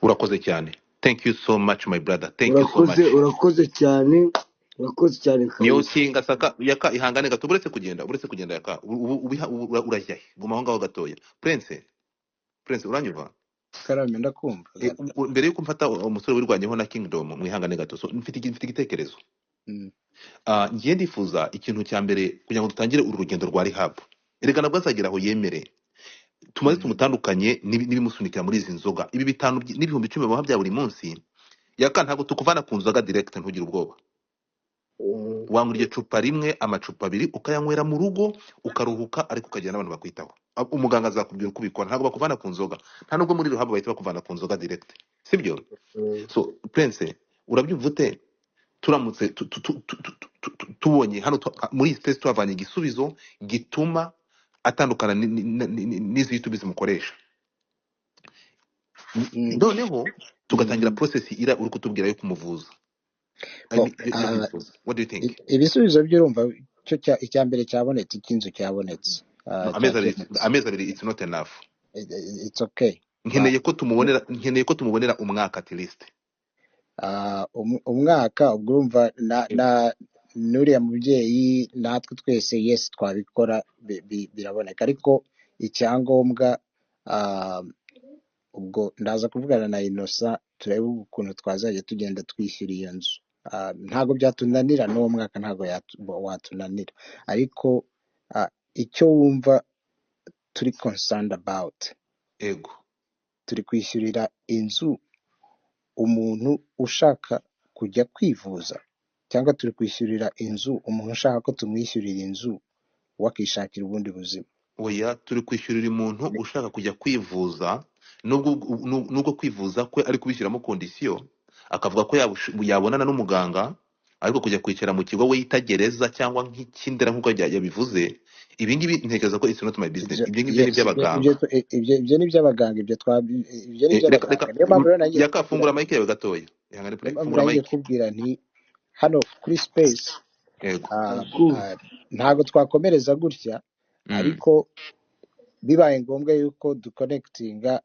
Urakoze cyane. Thank you so much my brother. Thank you so Urakoze, much. urakoze cyane, urakoze cyane Niyo kabisa. kinga saka Yaka, ihangane gato uretse kugenda Yaka. Urajya he? Guma aho ngaho gatoya. Prince, Prince uranyumva? Karame ndakumva. Mbere yuko mfata umusore wirwanyeho na Kingdom, mwihangane gato. So mfite igitekerezo. Ngiye ndifuza ikintu cya mbere kugira ngo dutangire uru rugendo rwa rehab. Erega nabwo azagera aho yemere. Tumaze tumutandukanye n'ibimusunikira muri izi nzoga. Ibi 5 n'ibihumbi 10 bamuha bya buri munsi. Yaka ntabwo tukuvana ku nzoga direct, ntugire ubwoba. Wanywa iryo cupa rimwe, amacupa 2, ukayanywera mu rugo ukaruhuka, ariko ukagira n'abantu bakwitaho. Umuganga azakubwira uko ubikora, ntabwo bakuvana ku nzoga. Nta nubwo muri rehab bahita bakuvana ku nzoga direct, sibyo? So Prince, urabyumva ute turamutse tubonye hano muri iyi space tuhavanye igisubizo gituma atandukana n'izi YouTube zimukoresha, noneho tugatangira process ira uri kutubwira yo kumuvuza. I Bo, mean, yo kwivuza. What do you think? Ibisubizo by'urumva cyo icya mbere cyabonetse, icy'inzu cyabonetse, No, amezi abiri, cyakemutse. amezi 2 it's not enough. It's okay. Nkeneye ko tumubonera umwaka at least. Umwaka ubwo urumva na n'uriya mubyeyi natwe twese yes twabikora biraboneka, ariko icyangombwa ubwo ndaza kuvugana na Innocent turebe ukuntu twazajya tugenda twishyura iyo nzu. Ntabwo byatunanira n'uwo mwaka ntabwo watunanira, ariko icyo wumva turi concerned about, Ego. turi kwishyurira inzu umuntu ushaka kujya kwivuza, cyangwa turi kwishyurira inzu umuntu ushaka ko tumwishyurira inzu wakishakira ubundi buzima. Oya, turi kwishyurira umuntu ushaka kujya kwivuza, nubwo kwivuza kwe ari kubishyiramo kondisiyo, akavuga ko yabonana n'umuganga, ariko kujya kwicara mu kigo we yitagereza cyangwa nk'ikindera nk'uko yabivuze. Ibi ngibi ntekereza ko it's not my business. Ibyo Ibyo ngibyo ni yes, ibyo iby'abaganga. ibyo ni iby'abaganga, ibyo ibyo ni Reka iby'abaganga. Niyo mpamvu rero nanjye Yaka, kukubwira, fungura mic yawe gatoya. Ihangane niyo pre, mpamvu fungura nanjye mic. kukubwira nti hano kuri space Yego. Ndakumva. ntabwo twakomereza gutya, ariko bibaye ngombwa yuko duconnectinga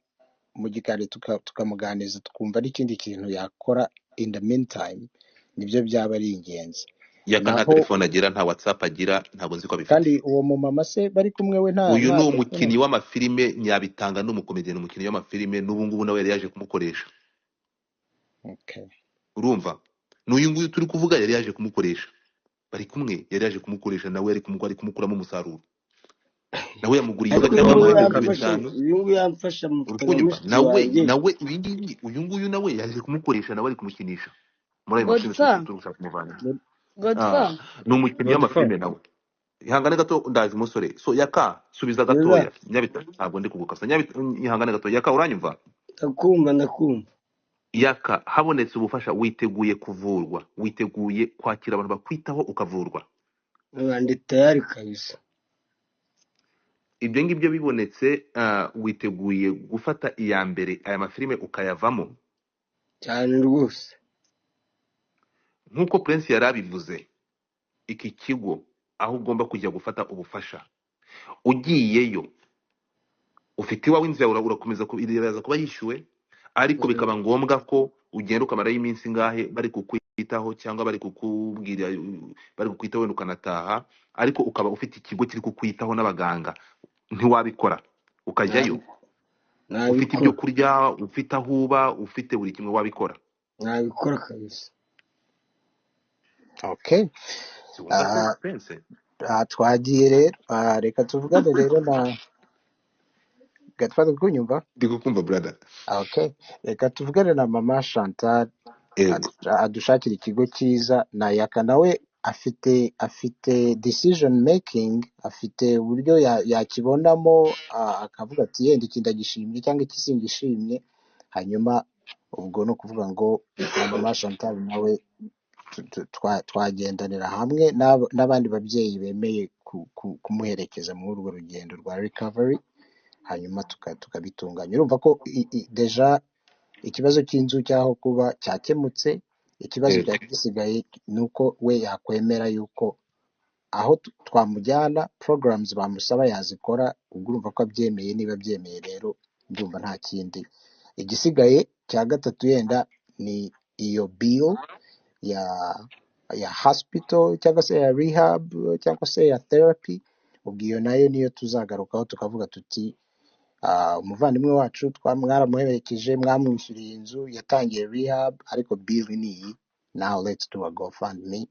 mu gikari tukamuganiriza tukumva n'ikindi kintu yakora in the meantime, nibyo byaba ari ingenzi. Yaka nta Naho telefone agira, nta WhatsApp agira, ntabwo nzi ko abifite. kandi uwo mumama se bari kumwe we nta Uyu nta ni telefone. umukinnyi w'amafilime, Nyabitanga ni umukomedian, umukinnyi w'amafilime, n'ubu ngubu nawe yari yaje kumukoresha. Okay. Urumva? N'uyu nguyu turi kuvuga yari yaje kumukoresha. Bari kumwe, yari yaje kumukoresha nawe yari ari kumukuramo umusaruro. Nawe yamuguriye Ariko inzoga uyu cyangwa nguyu yamuhaye ibihumbi yamfasha, 5. uyu nguyu yamfasha Uri mufite nka kunyumva? mushiki Nawe wanjye. nawe ibi ngibi, uyu nguyu nawe yaje kumukoresha, nawe ari kumukinisha muri ayo mafilime Godfa, turi gushaka kumuvana. Godfa, Ni umukinnyi Godfa w'amafilime nawe. Ihangane gato, ndaje umusore. So Yaka, subiza Neza, gatoya. Nyabita, ntabwo ndi kugukasa. Nyabita, ihangane gato. Yaka, uranyumva? Ndakumva, ndakumva. Yaka, habonetse ubufasha, witeguye kuvurwa, witeguye kwakira abantu bakwitaho ukavurwa? Ndi tayari kabisa. Ibyo ngibyo bibonetse, witeguye gufata iya mbere aya mafilime ukayavamo? Cyane rwose. Nk'uko Prince yari abivuze, iki kigo aho ugomba kujya gufata ubufasha, ugiyeyo ufite iwawe inzu yawe, urakomeza iraza kuba yishyuwe, ariko bikaba ngombwa ko ugenda ukamarayo iminsi ingahe bari kukwitaho cyangwa bari kukubwira, bari kukwitaho wenda ukanataha, ariko ukaba ufite ikigo kiri kukwitaho n'abaganga, ntiwabikora ukajyayo? Ufite ibyo Nabikora, kurya, ufite aho uba, ufite buri kimwe, wabikora? Nabikora kabisa. Okay. Siwumva se Ah, Prince? Twagiye rero. Reka tuvugane rero na Gatfata, kunyumva? Ndi kukumva brother. Okay, reka tuvugane na mama Chantal Yego. adushakira ikigo cyiza, na Yaka nawe afite decision making, afite uburyo yakibonamo, akavuga ati yenda iki ndagishimye cyangwa iki singishimye. Hanyuma ubwo ni ukuvuga ngo na mama Chantal nawe twagendanira hamwe n'abandi babyeyi bemeye kumuherekeza muri urwo rugendo rwa recovery, hanyuma tukabitunganya. Urumva ko deja ikibazo cy'inzu cy'aho kuba cyakemutse. Ikibazo Yego. cyari gisigaye ni uko we yakwemera yuko aho twamujyana, programs bamusaba yazikora. Ubwo urumva ko abyemeye. Niba abyemeye rero ndumva nta kindi. Igisigaye cya gatatu yenda ni iyo bill ya hospital cyangwa se ya rehab cyangwa se ya therapy. Ubwo iyo nayo niyo tuzagarukaho tukavuga tuti umuvandimwe wacu mwaramuherekeje, mwamwishyuriye inzu, yatangiye rehab, ariko bill ni iyi, now let's do a GoFundMe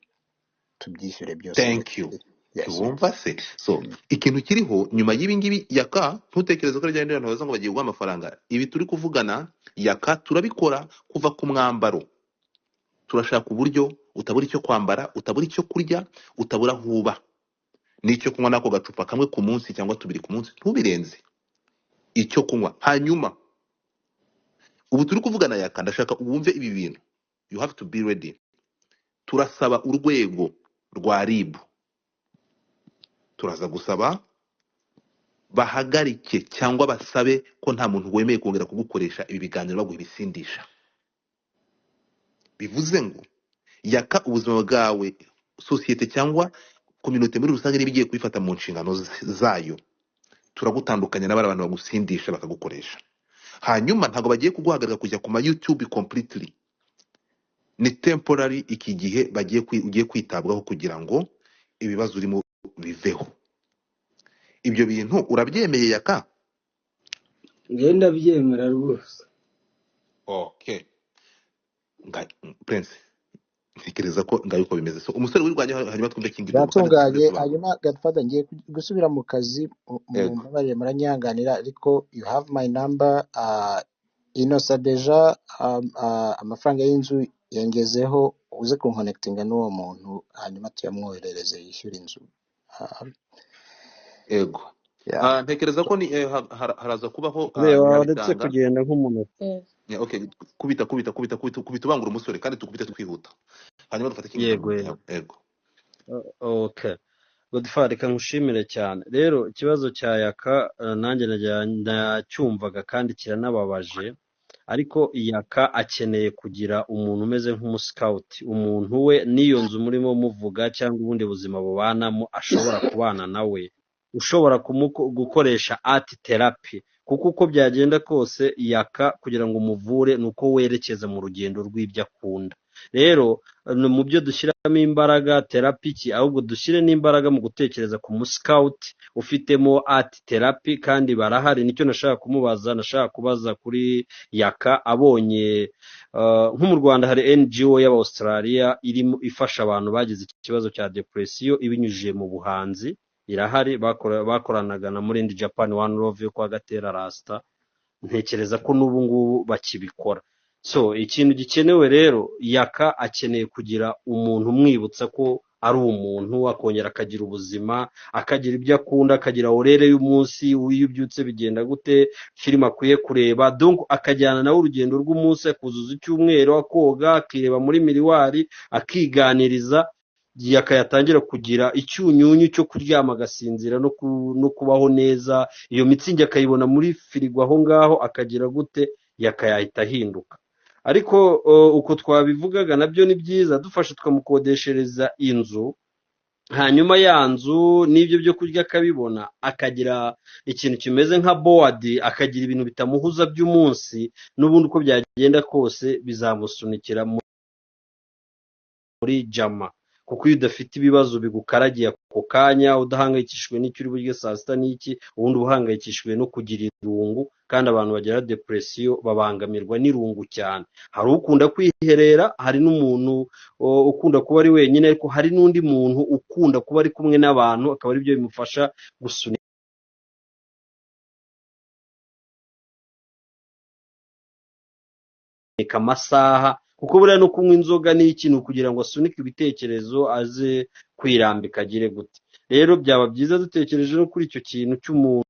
tubyishyure byose. Thank you. Yes. Ntiwumva se? So ikintu kiriho nyuma y'ibi ngibi, Yaka, ntutekereze ko ari abantu baza ngo bagiye guha amafaranga. Ibi turi kuvugana Yaka turabikora kuva ku mwambaro. Turashaka uburyo utabura icyo kwambara, utabura icyo kurya, utabura aho uba, n'icyo kunywa, n'ako gacupa kamwe ku munsi cyangwa tubiri ku munsi, ntubirenze icyo kunywa. Hanyuma ubu turi kuvugana Yaka, ndashaka wumve ibi bintu, you have to be ready. Turasaba urwego rwa RIB, turaza gusaba bahagarike cyangwa basabe ko nta muntu wemeye kongera kugukoresha ibi biganiro baguha ibisindisha. Bivuze ngo Yaka, ubuzima bwawe, sosiyete cyangwa kominote muri rusange niba igiye kubifata mu nshingano zayo, turagutandukanya n'abari abantu bagusindisha bakagukoresha. Hanyuma ntabwo bagiye kuguhagarika kujya ku ma YouTube completely, ni temporary, iki gihe bagiye ugiye kwitabwaho kugira ngo ibibazo urimo biveho. Ibyo bintu urabyemeye Yaka? Njyewe ndabyemera rwose. Okay. Prince, ntekereza ko ngayo uko bimeze. So umusore wirwanya, hanyuma twumve King Dom kandi dusubize Byatunganye. tubanza. Hanyuma Godfather, ngiye gusubira mu kazi, Yego. mumbabarire muranyihanganira, ariko you have my number. Innocent deja amafaranga y'inzu yangezeho, uze kunkonekitinga n'uwo muntu hanyuma tuyamwoherereze yishyure inzu. Yego. Yeah. Ntekereza ko ni haraza kubaho Reba waretse Nyabitanga. kugenda nk'umunota. Yes. Yeah, okay, kubita kubita kubita kubita kubita ubangura umusore kandi tukubite twihuta, hanyuma dufate King Yego Dom. yego. Yego. Okay. Godfather, reka nkushimire cyane. Rero ikibazo cya Yaka nanjye nacyumvaga kandi kiranababaje, ariko Yaka akeneye kugira umuntu umeze nk'umusikawuti, umuntu we n'iyo nzu murimo muvuga cyangwa ubundi buzima bubanamo ashobora kubana nawe, ushobora gukoresha art therapy, kuko uko byagenda kose Yaka kugira ngo umuvure ni uko werekeza mu rugendo rw'ibyo akunda. Rero ni mu byo dushyiramo imbaraga therapy iki, ahubwo dushyire n'imbaraga mu gutekereza ku musikawuti ufitemo art therapy, kandi barahari. Nicyo nashaka kumubaza, nashaka kubaza kuri Yaka abonye nko mu Rwanda hari NGO y'Abaustralia irimo ifasha abantu bagize ikibazo cya depression ibinyujije mu buhanzi, Irahari, bakoranaga na Murindi Japan One Love yo kwa Gatera Rasta. Ntekereza ko n'ubu ngubu bakibikora. So ikintu gikenewe rero, Yaka akeneye kugira umuntu umwibutsa ko ari umuntu, akongera akagira ubuzima, akagira ibyo akunda, akagira orere y'umunsi, iyo ubyutse bigenda gute, filime akwiye kureba, donc akajyana nawe urugendo rw'umunsi, akuzuza icyumweru, akoga, akireba muri miriwari, akiganiriza, Yaka yatangira kugira icyunyunyu cyo kuryama agasinzira no kubaho neza, iyo mitsingi akayibona muri firigo aho ngaho, akagira gute, Yaka yahita ahinduka. Ariko uko twabivugaga nabyo ni byiza, dufashe tukamukodeshereza inzu, hanyuma ya nzu n'ibyo byo kurya akabibona, akagira ikintu kimeze nka bowadi, akagira ibintu bitamuhuza by'umunsi, n'ubundi uko byagenda kose bizamusunikira muri jama. Kuko iyo udafite ibibazo bigukaragiye ako kanya, udahangayikishijwe n'icyo uri burye saa sita n'iki, ubundi uba uhangayikishijwe no kugira irungu, kandi abantu bagira depresiyo babangamirwa n'irungu cyane. Hari ukunda kwiherera, hari n'umuntu ukunda kuba ari wenyine, ariko hari n'undi muntu ukunda kuba ari kumwe n'abantu, akaba aribyo bimufasha gusunika amasaha, kuko buriya no kunywa inzoga ni ikintu kugira ngo asunike ibitekerezo aze kwirambika agire gute. Rero byaba byiza dutekereje no kuri icyo kintu cy'umuntu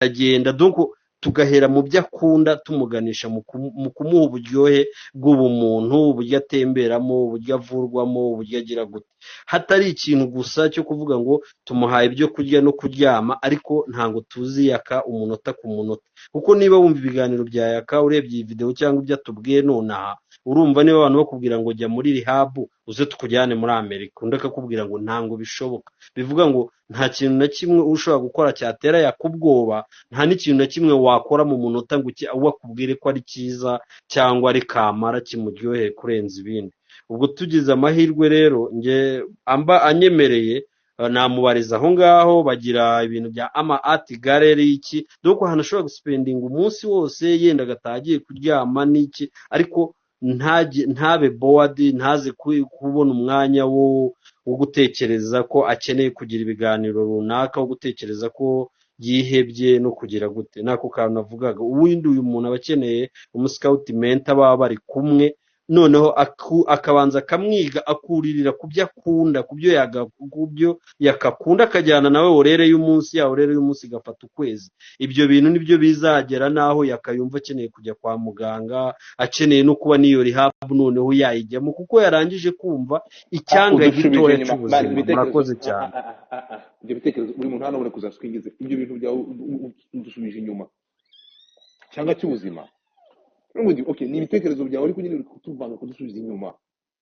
agenda, donc tugahera mu byo akunda, tumuganisha mu kumuha uburyohe bw'ubumuntu, uburyo atemberamo, uburyo avurwamo, uburyo agira gute, hatari ikintu gusa cyo kuvuga ngo tumuhaye ibyo kurya no kuryama, ariko ntabwo tuzi Yaka umunota ku munota. Kuko niba wumva ibiganiro bya Yaka, urebye iyi video cyangwa ibyo atubwiye nonaha, urumva niba abantu bakubwira ngo jya muri rehab uze tukujyane muri Amerika, undi akakubwira ngo ntabwo bishoboka, bivuga ngo nta kintu na kimwe ushobora gukora cyatera Yaka ubwoba, nta n'ikintu na kimwe wakora mu munota ngo akubwire ko ari cyiza cyangwa ari kamara kimuryoheye kurenza ibindi. Ubwo tugize amahirwe rero, nge amba anyemereye namubariza aho ngaho, bagira ibintu bya ama art gallery iki, donc ahantu ashobora gusipendinga umunsi wose, yenda agataha agiye kuryama n'iki, ariko ntabe bored, ntaze kubona umwanya wo gutekereza ko akeneye kugira ibiganiro runaka, wo gutekereza ko yihebye no kugira gute. Nako kantu navugaga, ubundi uyu muntu aba akeneye umuscout mentor baba bari kumwe, noneho akabanza akamwiga, akuririra ku byo akunda, ku byo yakakunda, akajyana nawe orere y'umunsi, ya orere y'umunsi igafata ukwezi. Ibyo bintu nibyo bizagera naho yakayumva akeneye kujya kwa muganga, akeneye no kuba n'iyo rehab noneho yayijyamo, kuko yarangije kumva icyanga udushubije gitoya inyuma mani cy'ubuzima. Ibitekerezo Murakoze cyane. Ibyo bitekerezo buri muntu hano ubona kuzaswingiza ibyo bintu byawe, udusubije inyuma cyangwa cy'ubuzima. N'ubundi okay, ni ibitekerezo byawe, ariko nyine uri kutuvanga kudusubiza inyuma.